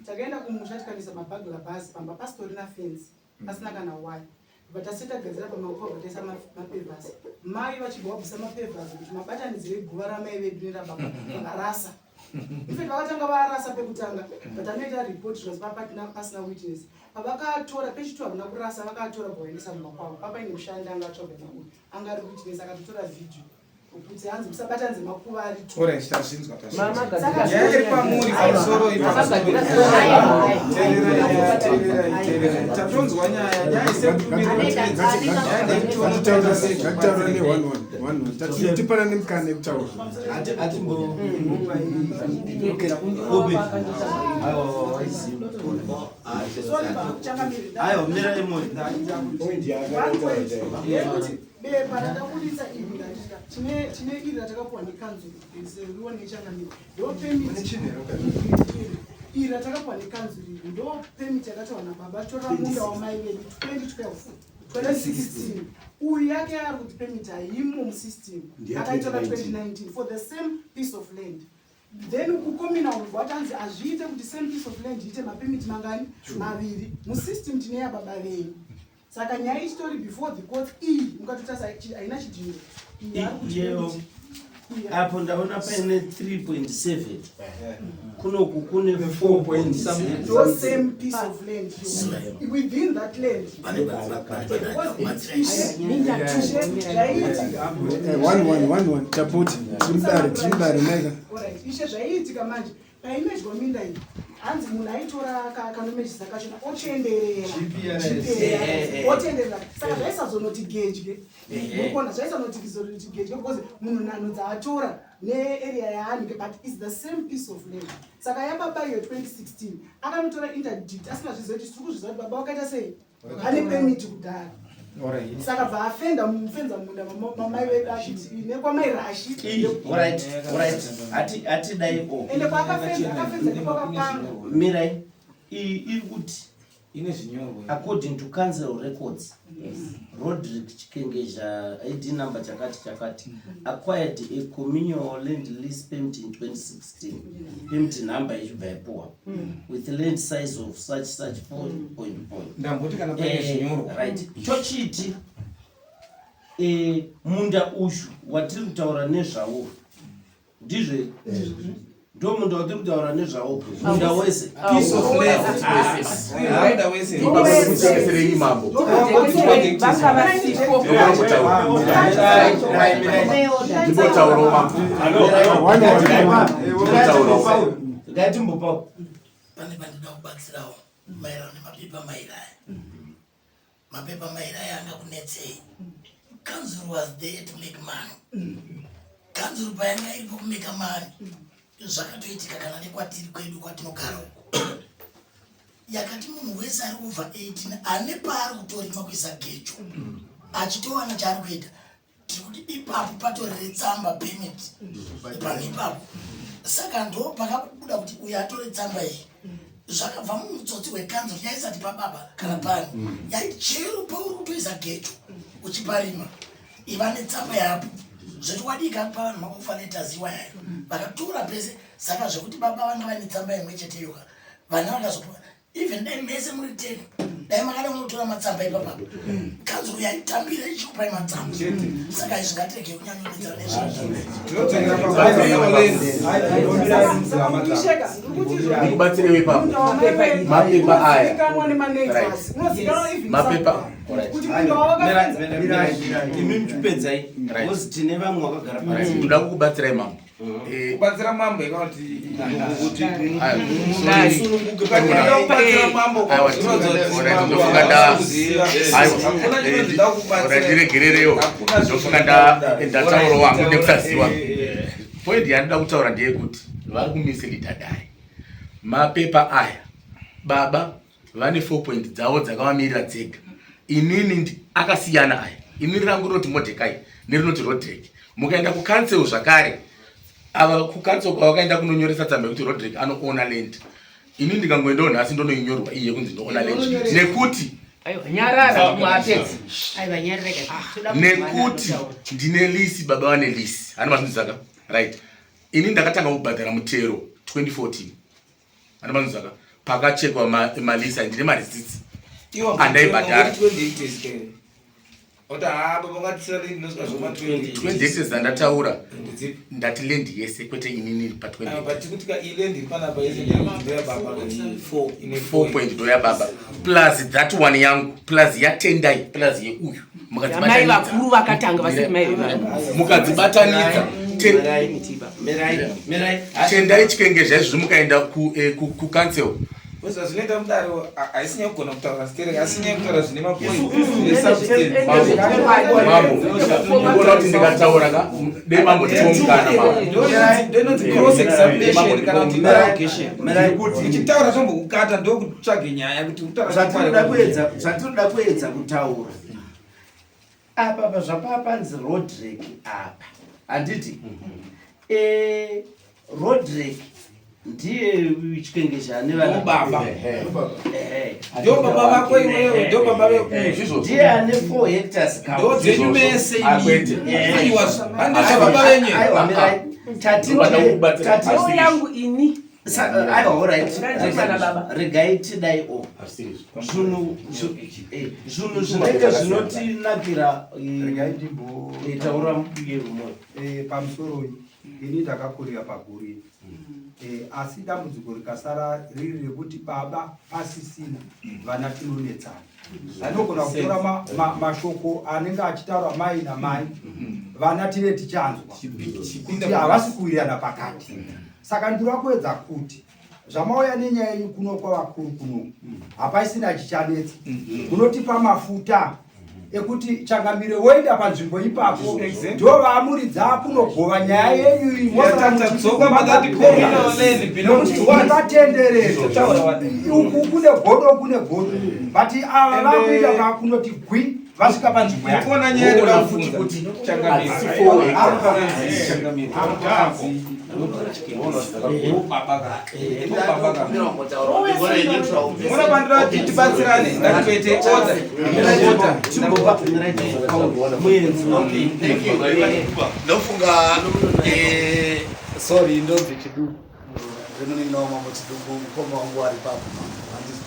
takaenda kumusha tikanisa mabhagula bhazi pamba pasitorina fenzi pasina kana waya bva tasi tagadzira pamakuva bva taisa mapevhasi mai vachibva vabvisa mapevhasi kuti mabatanidzire guva ramai vedu nerababa vakarasa. Infact vakatanga varasa pekutanga but anoita report zvikanzi papatina pasina witness. Pavakatora pechitu havana kurasa vakatora bvawaendesa mumba kwavo. Papaine mushandi anga atsvaga nauyu anga ari witness akatotora video. Kuti hanzi musabatanidze makuva ari two. Alright, tazvinzwa tazvinzwa. Mama gadzira Nyaya iri pamuri pamusoro iyi pamusoro. Teererai nyaya, teererai, teererai. Tatonzwa nyaya, nyaya isekutumira nyaya ndeyekuti sei Ngatitaura ne one one one one. Tati tipanane mukana yekutaura. Aiwa, mira imwe. Yekuti bepa rataburitsa iri ndatya tine tine iri ratakapuwa nekanzuru rione nechangamire ndo permit iri ratakapuwa nekanzuru iri ndo permit yakataurwa nababa tora munda wamai vedu 2012 2016 uyu yake ari kuti permit haimo musystem Ndiya akaitora 2019. 2019 for the same piece of land then kucommunal watanzi hazviite kuti same piece of land iite mapemiti mangani maviri musystem tine yababa venyu saka nyaya ichitori before the court iyi mukatotarisa haina chidhindo iyi ari kuti Iyeyo permit. Iyi apo ndaona paine 3.7 kunoku kune 4.0 ndo same piece of land iyo. within that land Ishe, zvaiitika One one one one. Tapoti. Tiri mudare tiri mudare naika. Alright, ishe zvaiitika manje paimejwa minda iyi hanzi munhu aitora kanomejisa kachona ochienderera Eh, eh. otenderera saka zvaisazonoti gedye Eh, eh. murikuona zvaisazonoti kizonoti gedye because munhu nhanho dzaatora nearea yaanenge but its the same piece of land saka yababa iyo 2016 akanotora interdict asingazvizivi kuti tiri kuzviziva kuti baba wakaita sei ane permit kudhara Alright. saka bva afenda mufenza munda mamai vedu achiti nekwamai rashi Alright, alright. Hati hatidai o. ende kwaakafenza akafenza nekwakapanga Mirai. Iyi iri kuti Ine zvinyorwa. according to council records Roderick Chikengeja ID number chakati chakati acquired a communal land lease permit in 2016 permit number ichibva yapuwa with land size of such such 4 point point Ndamboti kana paine Eh, zvinyorwa. right chochiti eh, munda uyu watiri kutaura nezvawo ndizvo ndo munda watiri kutaura nezvawo munda wese Piece of land. Munda wese. Kuchekeserei mambo. Ndimbotaurawo mambo. One one one. Ndimbotaurawo. ngatimbopao pane pandinoda kubatsirawo maererano nemapepa mairi aya mapepa mairi aya anga kunetsei kanzuru was there to make money kanzuru payanga iripo kumeka mari zvakatoitika kana nekwatiri kwedu kwatinogara uko yakati munhu wese ari kubva 18 ane paari kutorima kuisa gejo achitowana chaari kuita tiri kuti ipapo patorere tsamba permit panhu ipapo saka ndo pakabuda kuti uyu atore tsamba iyi zvakabva mumutsotsi hwekanzuru yaisati pababa kana pani yaiti chero pauri kutoisa gejo uchiparima iva netsamba yapo zvechokwadi ikapa vanhu makufa letters iwayayo vakatora pese saka zvekuti baba vanga vaine tsamba imwe chete yoka vana vakazopa even dai mese muri ten dai makada munotora matsamba ipapapo kanzuru yaitambira ichikupai matsamba saka izvi ngatirege kunyanyonetsana nezvazvo Tinodzokera pa land. Isheka, ndiri kuti izvo- Ndikubatsirewo ipapo. Munda wamai vedu Mapepa aya. unozivikanwa nemaneighbors. Unozivikanwa even Mapepa. some- kuti munda wawakafenza imi muchipedzai because tine vamwe vakagara Right. pasi Ndoda kukubatsirai mambo. Eh, Kubatsira mambo ikauti kuti Aiwa. musununguke Ukatenda kubatsira mambo Aiwa, zvinozo alright, mambo ndofunga nda- haasi kuziva. Aiwa, Hakuna chinonzi eh, ndakubatsira. alright, ndiregererewo. Hakuna Ndofunga zvinonzi ndataurawo hangu Alright, nekusaziva. eh, eh. Point yandinoda kutaura ndeyekuti vari kumisilita dare. Mapepa aya baba vane 4 point dzavo dzakavamirira dzega. Inini akasiyana aya. Inini rangu rinoti Mordecai nerinoti Roderick. Mukaenda kucouncil zvakare ava kucouncil kwavakaenda kunonyoresa tsamba yekuti Roderick anoona land. Ini ndikangoendawo nhasi ndonoinyorwa iye kunzi ndoona land nekuti Aiwa, nyarara mwapedza. Aiwa, nyarara. Toda kuti mwana nekuti anotaura. ndine lisi baba vane lisi hani mazvinzaka right ini ndakatanga kubhadhara mutero 2014 hani mazvinzaka pakachekwa malisi ndine marisitsi Iwa, andaibhadhara 28 days kere. Oti haa baba ungatisira land inosvika zvoma 20. 20 hectares dzandataura ndati land yese kwete inini pa 20. Ah, but tikuti ka iyi land iri panapa yese ndeya baba 4 ine 4 point ndo yababa plus that one yangu plus yatendai plus yeuyu Mai vakuru vakatanga vasiri mai vevana. Mukadzibatanidza tendai chikenge zvaizvozvo mukaenda kucouncil Because zvinoita mudaro haisi nyaya kugona kutaura sterek asi nyaya kutaura zvine mapoint mambo unoona kuti ndikataura ka dei mambo tiomukana mambo ndoinonzi cross examination kana kuti interrogation uchitaura zvombokukata ndokutsvage nyaya kuti utaura Zvatinoda kuedza kutaura apa pa zvapapanzi Rodrick apa, handiti? Rodrick ndiye Chikengezha ane vana. Baba. Ndo baba vako iwewe, ndo baba veku. Ndiye ane 4 hectares. Ndo dzenyu mese imi. Aiwa, handizvo baba venyu. Aiwa, mirai. Tati tati Ndo yangu ini. Aiwa, alright. Ndandimana baba. Regai tidai o zvinhu zvinhu zvinenge zvinotinakira. Regai ndimbo Taura muyerumoyo. Pamusoro ini ndakakurira paguri, asi dambudziko rikasara riri rekuti baba pasisina, vana tinonetsana. Anogona kutora mashoko anenge achitaura mai namai, vana tive tichanzwa kuti havasi kuwirirana pakati. Saka ndinoda kuedza kuti zvamauya nenyaya yenyu kuno kwavakuru kuno, hapaisina chichanetsa. Munotipa mafuta ekuti changamire woenda panzvimbo ipapo, ndo vaamuridza kunogova nyaya yenyu iyi. Tadzoka pakati communal land belongs to us. Vatenderere uku kune godo, kune godo, but ava vakuita vakunoti gwi vasvika panzvimbo yake. Kuona nyaya ndoda kubvunza kuti changamire. Changamire. Baba ka. Muna bandira kuti tibatsirane ngatiite order. Order. Ndofunga sorry, ndonzi Chiduku, ndinonin'ina wamambo Chiduku, mukoma wangu ari papo. Mambo, handizvo?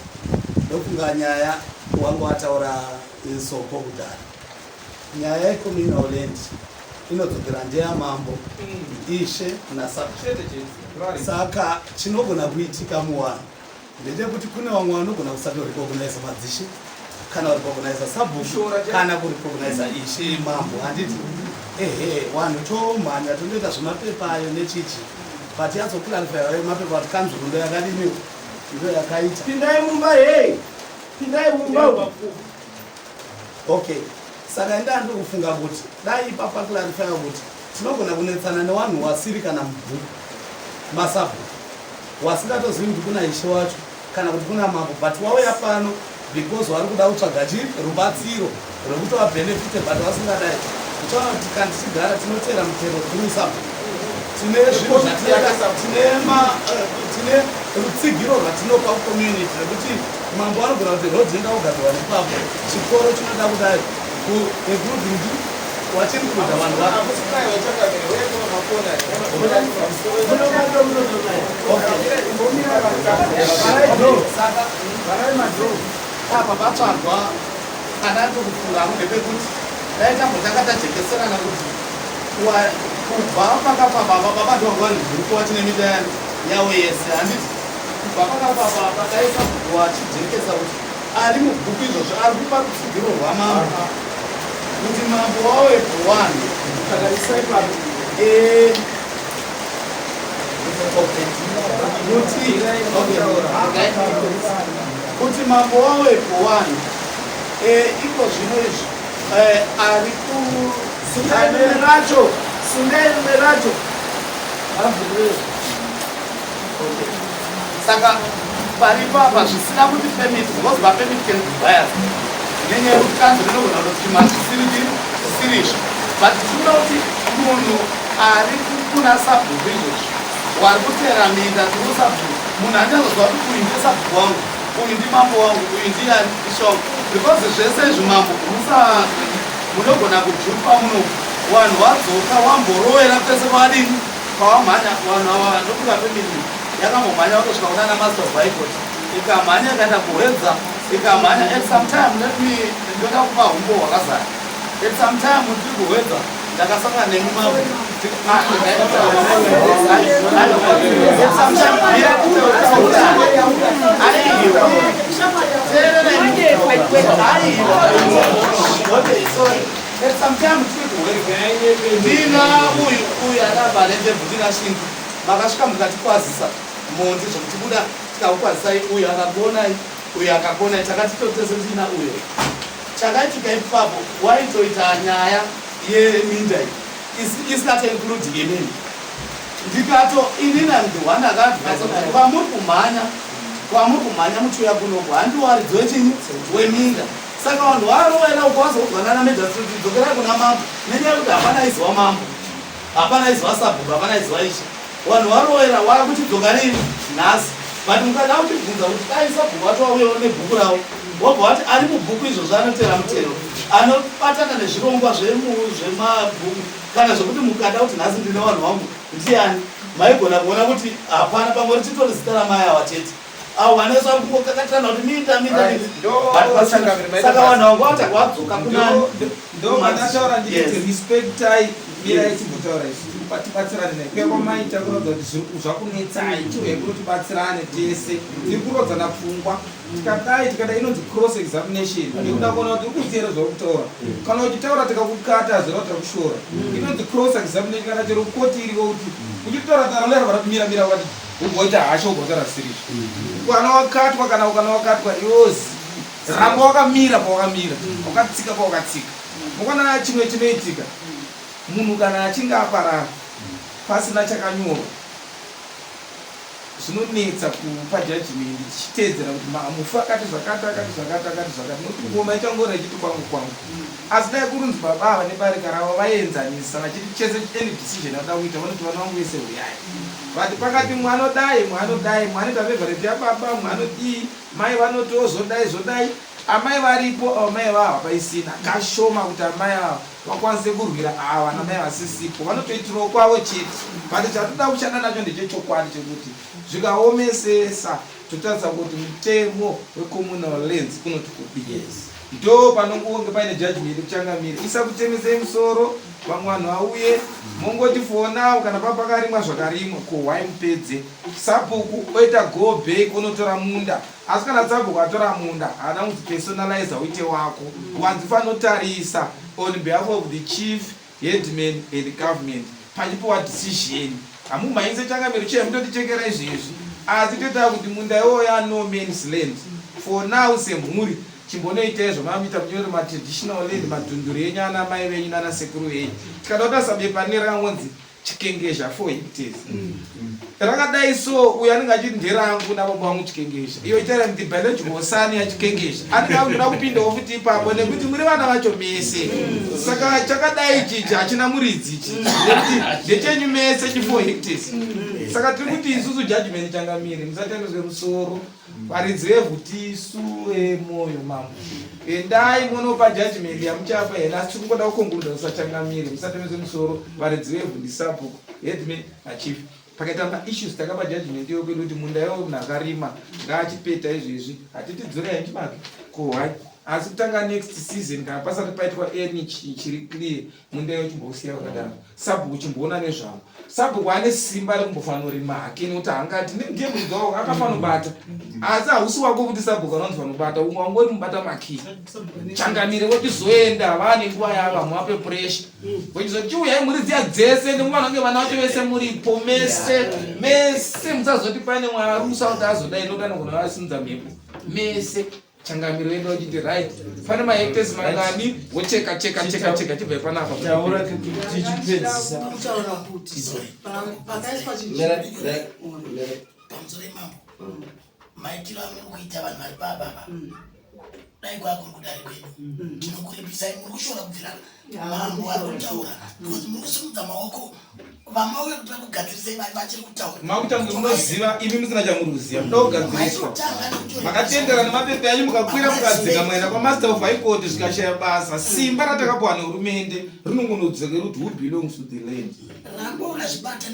Ndofunga nyaya wangu ataura Soko kudhara, nyaya yecommunal land inodzokera ndeyamambo, ishe nasabhuku. Saka chinogona kuitika muwanhu ndechekuti kune vamwe vanogona kusatorecognize madzishe kana kurecognize sabhuku kana kurecognize ishe mambo, handiti? Ehe, vanhu tomhanya tondoita zvemapepa ayo nechichi, but yazoclarify mapepa kuti kanzuru ndo yakadini, ndo yakaita. Pindai mumba, hei, pindai mumba. Okay, saka indaa ndiri kufunga kuti dai ipapa clarify kuti tinogona kunetsana nevanhu wasiri kana mubhuku masabhuku, wasingatozivi kuti kuna ishe wacho kana kuti kuna mambo, but wauya pano because vari kuda kutsvaga chi rubatsiro rwekuti vabenefite, but vasingadai. Uchaona kuti kana tichigara tinotera mutero through sabhuku, tine zvinhu zvatinoita, tine rutsigiro rwatinopa kucommunity rekuti mambo anogona kuti road inoda kugadzirwa nepapo, chikoro chinoda kudai, including wachiri kuda vanhu va. Saka apa patsvagwa kana ndikufunga ndepekuti dai tambotanga tajekeserana kuti kubva pakafa baba, baba ndovanga vari gurupu vachine minda yavo yese, handiti? Kubva pakafa baba, dai sabhuku achijekesa kuti ari mubhuku izvozvo ari kupa rutsigiro rwamambo kuti mambo wawepo one. Kuti mambo wawepo one, iko zvino izvi ari ku Sungai rimwe racho, sungai rimwe racho. Saka paripo apa zvisina kuti permit, because mapermit can be biased nenyaya yekuti kanzuru inogona kutopima zvisiri zvisiri izvo, but tinoda kuti munhu ari kuna sabhuku izvozvi wari kutera minda through sabhuku, munhu anyazoziva kuti uyu ndiye sabhuku wangu, uyu ndimambo wangu, uyu ndiye ishe wangu, because zvese izvi mambo musa munogona kujupa muno vanhu vadzoka wamborovera pese pavadini pavamhanya vanhu ava. Ndokuva permit yakambomhanya vakosvika kunana Master of High Court, ikamhanya ikaenda kuHwedza, ikamhanya. At some time, let me, ndoda kupa humbo hwakazara. At some time tiri kuhwedza ndakasangana nemi mambo. At some time Okay, sorry. At some time tiri kuhwedza ndina uyu uyu akabva nendebvu ndina shingi makasvika mukatikwazisa mhondi zvokuti buda tikakukwazisai uyu akakuonai uyu akakuonai takati totese tiina uyo chakaitika ipapo waitoita nyaya yeminda iyi isati include inini ndikato inini am the one akaadvisa kuti kwamuri kumhanya kwamuri kumhanya muchiuya kunoku handiwaridzi wechinyi weminda saka vanhu varovera uko vazoudzwa nana magistrate dzokerai kuna mambo nenyaya yekuti hapana aiziwa mambo hapana aiziwa sabhuku hapana aiziwa ishe vanhu varovera wakuchidzoka rini nhasi but mukada kutibvunza kuti dai sabhuku vacho vauyawo nebhuku ravo wobva wati ari mubhuku izvozvo anotera mutero anobatana nezvirongwa zvemabhuku kana zvekuti mukada kuti nhasi ndine vanhu vangu ndiani maigona kuona kuti hapana pamwe richitori zita ramai ava chete avo vanenge vari kungokakatirana kuti minda minda saka vanhu avo vavata vadzoka kunani ndo vandataura ndikuti respectai mirai timbotaura isu tibatsirane naye kuya kwamaita kuratidza kuti zvakunetsai chiuya kuno tibatsirane tese tiri kurodzana pfungwa tikadai tikadai inonzi cross examination nekuda kuona kuti uri kuziva here zvauri kutaura kana uchitaura tikakukata hazvireva kuti takushora inonzi cross examination kana chero koti iriko kuti uchitaura taura lerwa mira mira wakati ugoita hasha ugotaura zvisiri kana wakatwa kana kana wakatwa iwozi ramba wakamira pawakamira wakatsika pawakatsika mukona chimwe chinoitika munhu kana achinge aparara pasina chakanyorwa zvinonetsa kupa judgment tichiteedzera kuti mufi akati zvakati akati zvakati akati zvakati nokuti ngoma ichangora ichiti kwangu kwangu asi dai kurunzi baba ava nebarika ravo vaienzanisa vachiti chese any decision vada kuita vanoti vana vangu vese huyai but pakati mwe anodai mwe anodai mwe anoita favorite yababa mwe anodii mai vanotiwo zvodai zvodai amai varipo ava mai vava hapaisina kashoma kuti amai ava vakwanise kurwira ava vana mai vasisipo vanotoitirawo kwavo chete but chatoda kushanda nacho ndechechokwadi chekuti zvikaomesesa totarisa kuti mutemo wecommunal lands unoti kudii yes. ndo panongonge paine judgment kuchangamire isakutemesei musoro vamwe vanhu vauye mongoti for now kana pa pakarimwa zvakarimwa ko why mupedze sabhuku oita go back unotora munda asi kana sabhuku atora munda haana kunzi personalize uite wako wanzi fanotarisa on behalf of the chief headman and government pachipiwa decision hamumhanyise changamiro chee mutotichekera izvezvi asi toita kuti munda iwoyo ya no man's land for now semhuri chimbonoitai zvamamuita munyore matraditional land madhunduru enyu ana mai venyu nana sekuru venyu tikada kutarisa bepa rine rakangonzi chikengezha 4 hectares rakadai so uyo anenge achiti nderangu nababa vangu chikengezha iyo itaira the biological son yachikengezha anenge akutoda kupindawo futi ipapo nekuti muri vana vacho mese saka chakadai ichichi hachina muridzi ichi nekuti ndechenyu mese chi 4 hectares saka tiri kuti isusu judgment changamire musatendeswe musoro varidzi vevhu tisu emoyo mambo endai munopa judgment yamuchapa hena asi tiri kungoda kukonkurudza kusachangamire musatemese musoro varidzi vevhu ndisabhuku headman nachief pakaita maissues takapa judgment iyo kwedu kuti munda iwo munhu akarima ngaachipeta izvezvi hatiti dzorai chibage kohwai asi kutanga next season kana pasati paitwa any chiri clear munda iyo chimbousiya wakadaro sabhuku chimboona nezvavo sabhuku ane simba rekumbofanorima hake nekuti haangati ndiye muridzi wavo akafanobata asi hausi wako kuti sabhuku anonzi fanobata umwe wangori mubata makii changamire wochizoenda vaane nguva yavo hamuvape puresha wochizoti chiuyai mhuri dziya dzese nekuvanhu vange vana vacho vese muripo mese mese musazoti paine mwarusa kuti azodai nokuti anogona vasimudza mhepo mese changamiro yedu vachiti right pane mahectares mangani wocheka cheka cheka cheka chibva panapa taura tichipedzisa kutaura kuti pakaiswa pamusoro imambo maitiro amuri kuita vanhu vari pababa dai kwakuri kudare kwedu tinokuripisai muri kushora kubvira mambo ari kutaura because muri kusimudza maoko vamauya kuti vakugadzirisei vachiri kutaura makuita kunge munoziva imi musina chamuri kuziva muda kugadziriswa makatendera nemapepa enyu mukakwira mukadzika mukaenda kwamaster of high court zvikashaya basa simba ratakapiwa nehurumende rinongonodzokera kuti who belongs to the land Ramba wakazvibata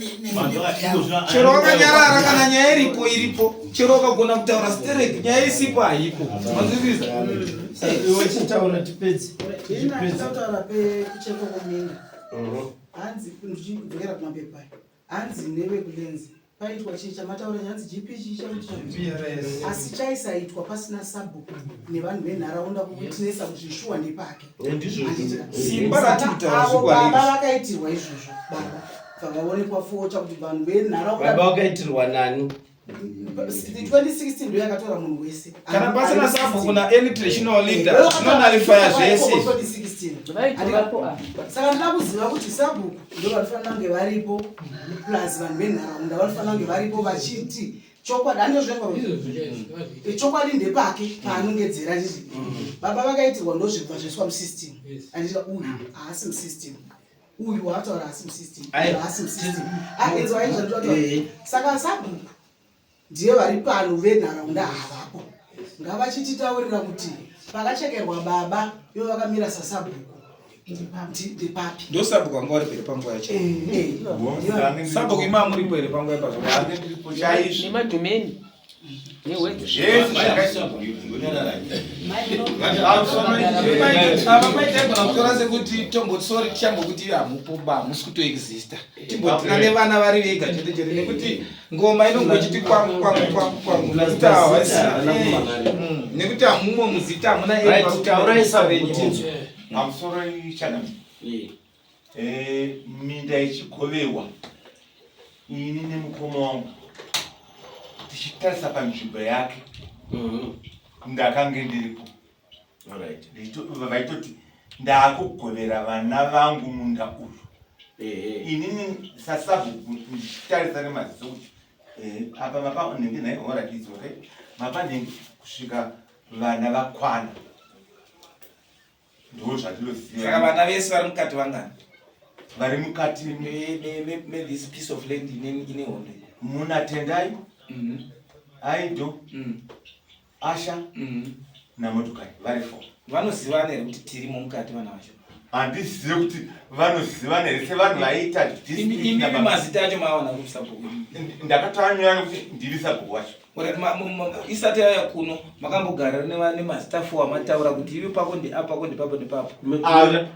Chero wakanyarara kana nyaya iripo iripo. Chero ukagona kutaura sterek nyaya isipo haipo. Manzwisisa? Iwe chitaura tipedze. Ini handida kutaura pekuchekwa kweminda. Hanzi ndichidzokera kumapepa aya. Hanzi nevekulenzi paitwa chii chamataura hanzi GP chii chakuti GPRS. Asi chaisaitwa pasina sabhuku nevanhu venharaunda kuwitinesa kuti shuwa ndepake. Ndizvo. Handiti? Simba ratiri kutaura Avo zvikwari baba izvi. vakaitirwa izvozvo baba vakaonekwa focha kuti vanhu venharaunda Baba wakaitirwa nani? 2016 ndo yakatora munhu wese. Kana pasina sabhuku na any traditional leader zvinonalifaya zvese. Saka ndinoda kuziva kuti sabhuku ndo vanofanira kunge varipo plus vanhu venharaunda vanofanira kunge varipo vachiti chokwadi handizvo chokwadi ndepake paanongedzera chiti baba vakaitirwa ndozvibva zvaiswa musystem anditi uyu haasi musystem uyu waataura haasi musystem uyu haasi musystem inzwa izvandinotaura saka sabhuku ndiye vari pano venharaunda havapo ngavachititaurira kuti pakachekerwa baba ivo vakamira sasabhuku ndepapi Ndosabhuku wanga uri here panguva yacho. Sabhuku ima muripo here panguva yacho? Chaizvo. Nemadhumeni. Ava maitaigona kutora sekuti tomboti sori tichambokuti hamupo ba hamusi kutoexista timbotina nevana vari vega chete chete nekuti ngoma inongochiti kwangu kwangu kwangu kwangu nekuti havaisina nekuti hamumo muzita hamuna Right, taurai sabhuku tinzwe. Pamusoro ichana. Minda ichigovewa ini nemukoma wangu tichitarisa panzvimbo yake ndakange ndiripo. Vaitoti ndakugovera vana vangu munda uyu. Inini sasabhuku ndichitarisa nemaziso kuti apa mapa nhingi nhai alright it's okay mapa nhingi kusvika vana vakwana. Ndo zvatinoziva. Saka vana vese vari mukati vangani? Vari mukati me this piece of land ine hondo. Muna Tendai, Aido, Asha naMotokari vari 4. Vanozivana here kuti tirimo mukati vana vacho? Handizive kuti vanozivana here sevanhu vaiita district Imi number- mazita acho maawana kusabhuku. Ndakatanyora nekuti ndiri sabhuku wacho. Alright, isati yauya kuno makambogara nemazita 4 amataura kuti iwe pako ndeapa pako ndepapo ndepapo.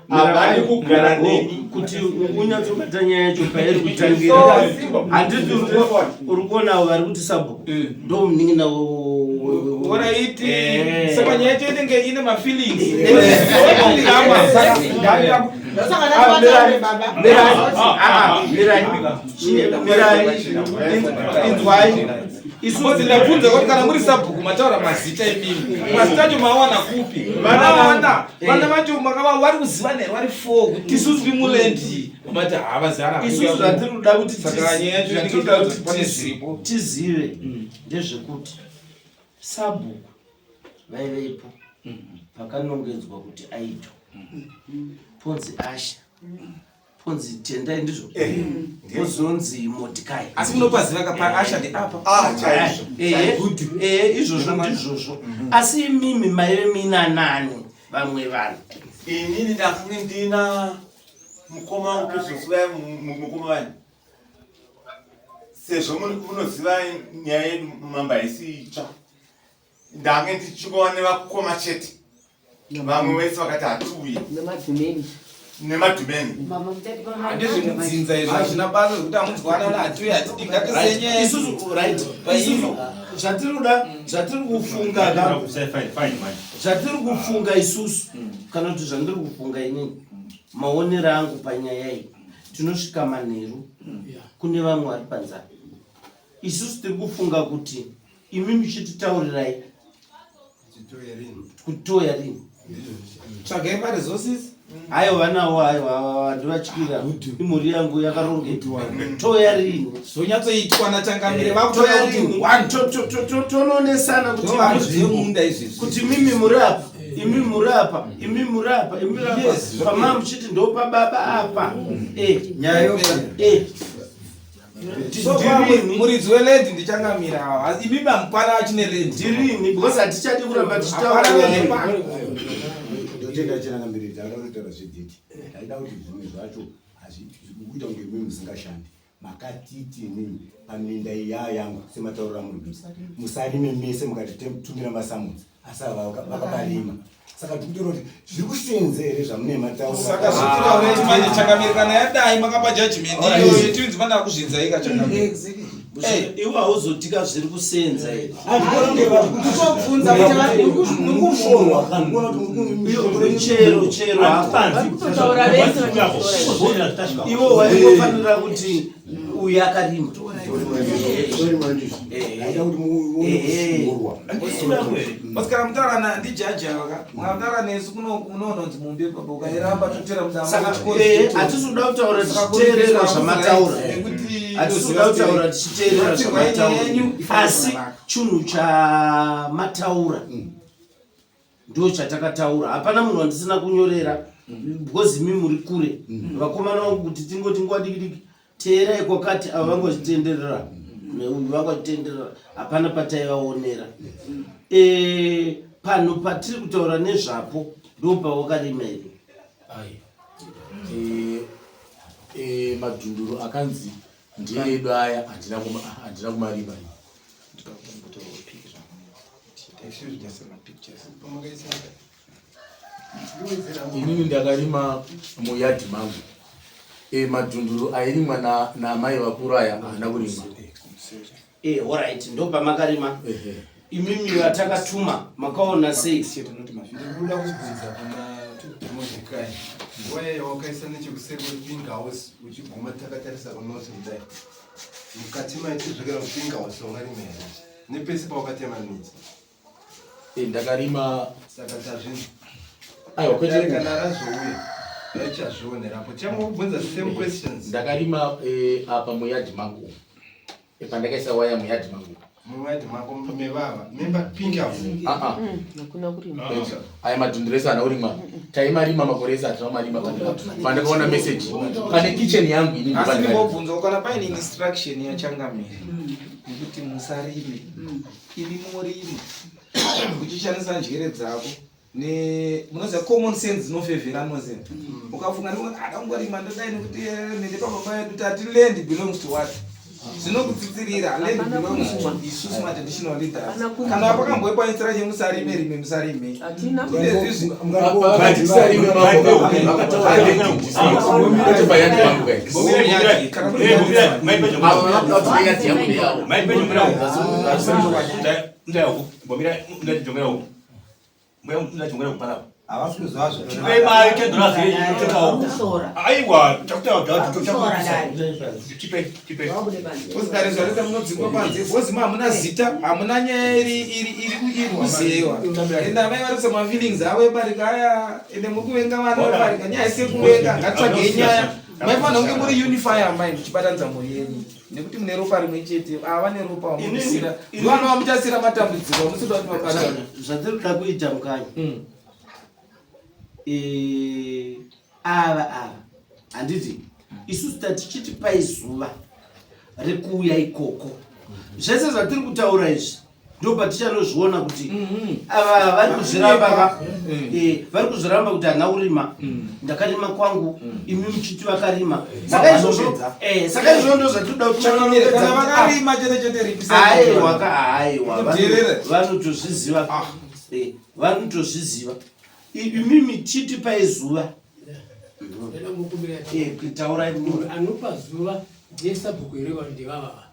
Havadi kugara neni. Kuti unyatsobata nyaya yacho pairi kutangira. Handiti uri kuona avo vari kuti sabhuku ndo munin'ina Alright. Saka nyaya yacho inenge ine mafeelings. Inzwai. Isusu ndabvunza kuti kana muri sabhuku mataura mazita imimi. Mazita acho mawana kupi? Vana vana vacho makava vari kuzivana here vari 4 kuti isusu tiri muland. Mati havazana. Isusu zvatiri kuda kuti Saka nyaya yacho zvatiri kuda inenge kuti pane zviripo. tizive ndezvekuti sabhuku vaivepo pakanongedzwa kuti aito ponzi Asha ponzi Tendai ndizvo pozonzi Mordecai. Asi munopaziva ka pa Asha ndeapa. Ah, chaizvo. Ehe, izvozvo ndizvozvo. Asi imimi maive mina nani vamwe vanhu? Inini ndakange ndina mukoma wangu Petros vaya mukoma vaya. Sezvo munoziva nyaya yedu mamba haisi itsva. Ndange ndichingova nevakoma chete. Vamwe vese vakati hatiuye. Nemadhumeni. Nemadhumeni. Ndezvemudzinza izvo hazvina basa zvekuti hamunzwanana hatiuye hatidi ngatisenyaya Right. Isusu right. Isusu zvatiri kuda zvatiri kufunga ka zvatiri kufunga isusu kana kuti zvandiri kufunga inini maonero angu panyaya iyi tinosvika manheru kune vamwe vari panzara. Isusu tiri kufunga kuti imi muchititaurirai kuti touya rini. Tsvagai maresources. Aiwa vanawo aiwa handivatyira imhuri yangu yakarongeka. Touya rini. Zvonyatsoitwa nachangamire vakutoya kuti one. Tonoonesana kuti Ndovanhu zvemunda izvezvi. kuti mimi muri apa imi muri apa imi muri apa imi muri apa Yes, pamama muchiti ndopa baba apa. Nyaya yopera. So muridzi weland ndichangamira awa. Imi mamukwana achine land. Ndirini because hatichadi kuramba tichitaura. Ndotenda changamire, ndakada kutaura zvedhiti. Ndaida kuti zvimwe zvacho Hazvikuita kunge imimi musingashandi. Makatiti imimi paminda iya yangu sematauriro amuri kuita. Musarime mese mukatitumira masamudzi asi ava vakaparima. Saka tikutora kuti zviri kusenza here zvamune mataura. Saka zvitiraura kuti manje changamire kana yadai makapa judgment iyoyo tinzi mana kuzvinzaika changamire. Iwe hauzotika zviri kusenza here. Kutobvunza kuti Chero chero hafanzi. Iwe waingofanira kuti uyu akarima. Basi kana mutaura ndijaji ava ka mukataura nesu kuno unonzi mumbe baba ukairamba totera mudama Saka hatisi kuda kutaura tichiteerera zvamataura. Hatisi kuda kutaura tichiteerera zvamataura. Asi chinhu chamataura ndo chatakataura. Hapana munhu wandisina kunyorera because imi muri kure. Vakomana vangu kuti tingoti nguva diki diki teerai kwakati ava vanga vachitenderera neuyu vanga vachitenderera hapana pataivaonera. Panhu patiri kutaura nezvapo ndopawakarima here? Madhunduru akanzi ndeedu aya handina kumarima. Inini ndakarima muyadhi mangu. Madhunduru airimwa naamai vakuru aya haana kurima. Alright, ndopamakarima. Imimi vatakatuma makaona sei? Ndikuda kubvunza kuna Mordecai. Nguva yawakaisa nechekuseri kwepink house uchiguma takatarisa kunorth kudai. Mukati maitizvekera kupink house wakarima here? Nepese pawakatema miti. Ndakarima. Saka tazvinzwa. Aiwa, kwete. Kana razouya vachazvionerapo. Tichangokubvunza same questions. Ndakarima apa muyadhi mangu. Pandakaisa waya muyadhi mangu. Muyadhi mako mevava. Memba pink house. Hakuna kurima. Aya madhunduru ese haana kurimwa. Taimarima makore ese hatina kumarima. Pandakaona message pane kitchen yangu inini. Asi ndingobvunzawo kana paine instruction yachangamire yekuti musarime imi murime uchishandisa njere dzako ne munoziva common sense dzinofevhera munoziva ukafunga ada kungorima ndodai nekuti nende pababa yedu tati land belongs to what zvinokutsitsirira land belongs to isusu matraditional leaders kana pakamboikwanisira chemusarime rime musarime Dare zvareta munodzingwa panze bhozi ma hamuna zita hamuna nyaya iri kuzewa ende amai vari kuisa mafeelings avo ebarika aya ende muri kuvenga vana vebarika nyaya isi yekuvenga ngatsvagei nyaya maifanira kunge muri unify amai muchibatanidza mhuri yenyu nekuti mune ropa rimwe chete ava vane ropa vamunosira vana vamuchasira matambudziko vamusida kuti vabatane Zvatiri kuda kuita mukanya ava handiti isusu tatichiti pai zuva rekuuya ikoko zvese zvatiri kutaura izvi ndo patichanozviona kuti ava vari kuzviramba ka vari kuzviramba kuti handina kurima ndakarima kwangu imi muchiti vakarima saka izvozvo saka izvozvo ndo zvatinoda kuti Changamire, kana vakarima chete chete ripisai. Aiwa ka aiwa Kudherera. Vanotozviziva. Vanotozviziva. Imimi chiti pai zuva. Taurai munhu anopa zuva ndesabhuku here vanhu ndevavava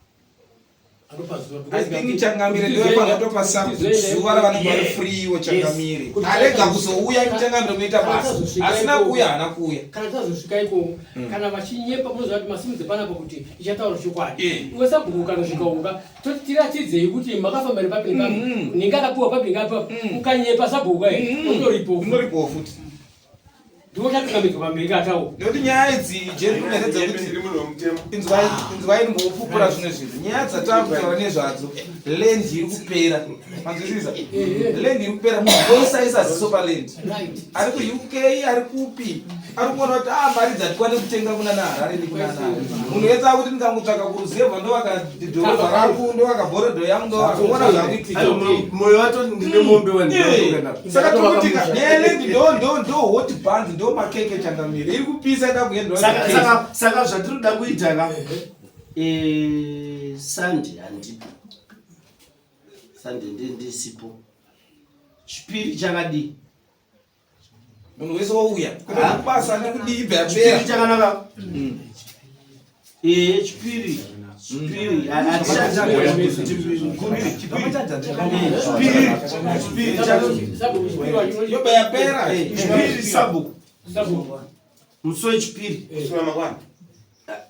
anopa zuva? I think changamire ndiwe panotopa zuva ravanenge vari free iwo changamire. Arega kuzouya changamire unoita basa. Asina kuuya haana kuuya. Kana tazosvika ikoko, kana vachinyepa, munoziva kuti masimudze panapa kuti ichataura chokwadi. Iwe sabhuku ukanosvika uka toti tiratidzei kuti makafamba nepapi nepapi, ninge akapiwa papi ninge akapiwa, ukanyepa sabhuku kai utoripo. Unoripo futi. Ndiwo chatungamidzwa pamberi katawo. Nekuti nyaya idzi gentlemen dzekuti inzwai inzwai ndimbopupura zvimwe zvinhu. Nyaya dzataakutaura nezvadzo land iri kupera. Manzwisisa? Land iri kupera munhu wese aisa ziso paland. Ari kuUK ari kupi? Ari kuona kuti mari dzatikwane kutenga kuna naHarare nekuna nani. Munhu wese akuti ndingangotsvaka kuruzevha ndovaka dhorobha rangu ndovaka bhorodho yangu ndovakaona zvakuitika. Moyo wacho ndine mombe. Saka tiri kuti nyaya yeland ndo ndo ndo hot buns ndo. Ndo makeke changamire. Iri kupisa ida kuendwa. Saka saka saka zvatinoda kuita ka. Eh Sunday handipo. Sunday ndiye ndisipo. Chipiri chakadii? Munhu wese wouya. Kuda kubasa nekudii ibva yapera. Chipiri chakanaka. Eh chipiri. Chipiri. Chipiri. Chipiri. Yobva yapera. Chipiri sabhuku. Musi wechipiri.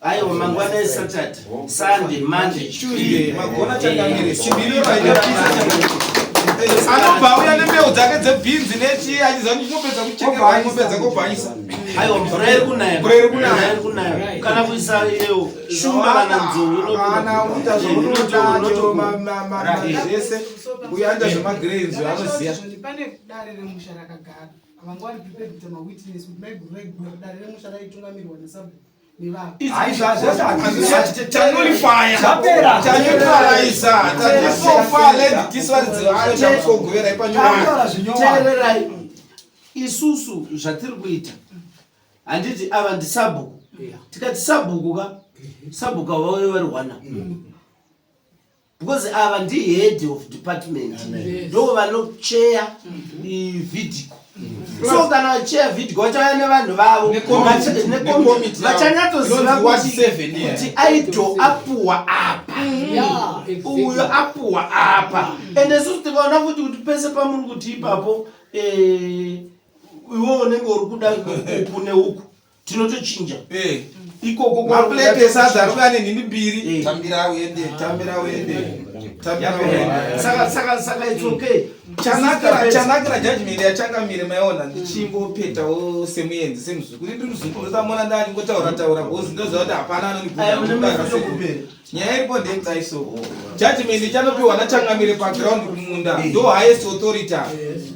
Aiwa mangwana eSaturday, Sunday, Monday, Tuesday, magona changamire. Chipiri vaitapisa changamire. Anobva auya nembeu dzake dzebhinzi nechii achiziva kuti ndinopedza kuchekerwa ndinopedza kobhanyisa. Aiwa mvura iri kunaya. Mvura iri kunaya. Mvura iri kunaya. Kana kuisa iyo shumba kana nzou Kana unoita zvaunoda chero zvese. Uyo anoita zvemagrains anoziva. Pane dare remusha rakagara. Vanga vari prepared kuita mawitness kuti maiguru vaigura dare remusha raitungamirwa nesabhuku teererai isusu zvatiri kuita handiti ava ndisabhuku tikati sabhuku ka sabhuku avauye vari hwana because ava ndi head of department ndo vanocheya vidco so kana vacheya vidco vachauya nevanhu vavo vachanyatsoziva kuti aido apuwa apa uyo apuwa apa ende isusu tikaona futi kuti pese pamuri kuti ipapo eh, iwe unenge uri kuda uku neuku tinotochinja eh. ikoko maplate esadza ari kuya nenhindi mbiri eh. tambira uende tambira uende tambira uende saka saka saka it's okay chanakira chanakira judgment yachangamire maiona ndichimbopetawo semuenzi semuzukuru ndiri muzukuru ndosamona ndandingotaura taura because ndoziva kuti hapana anondibvunza nyaya iripo ndeyekudai so judgment ichanopiwa nachangamire paground kumunda ndo highest authority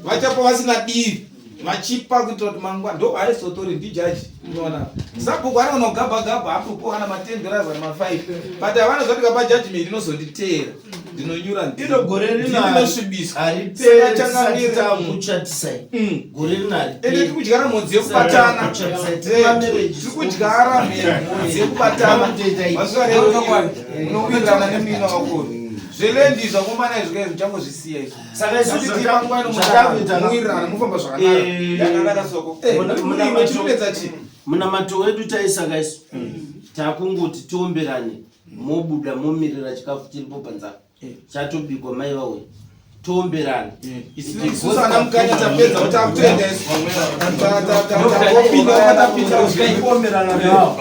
vachapa vasina divi vachipa kuitira kuti mangwana ndo highest authority ndijaji unoona sabhuku anogona kugabha gabha apopo kana ma10 dollars kana ma5 but havanoziva kuti kapa judgment inozonditeera ndinonyura iro gore rinosvibiswa hariperi takuchatisai mm. gore rino hariperi ende tiri kudyara mhodzi yekubatana tiri kudyara mhodzi yekubatana unowirirana nemina wako zvelendi zvakomana izvi kaizvi uchangozvisiya izvi saka isu zvatakuita mufamba zvakanaka eh, munamato wedu taisaka isu takungoti tiomberane mobuda momirira chikafu chiripo panzara eh. chatobikwa mai vauya toomberana eh. isusu ana mukanya tapedza kuti akutoenda isu tapinda patapinda kuomerana navo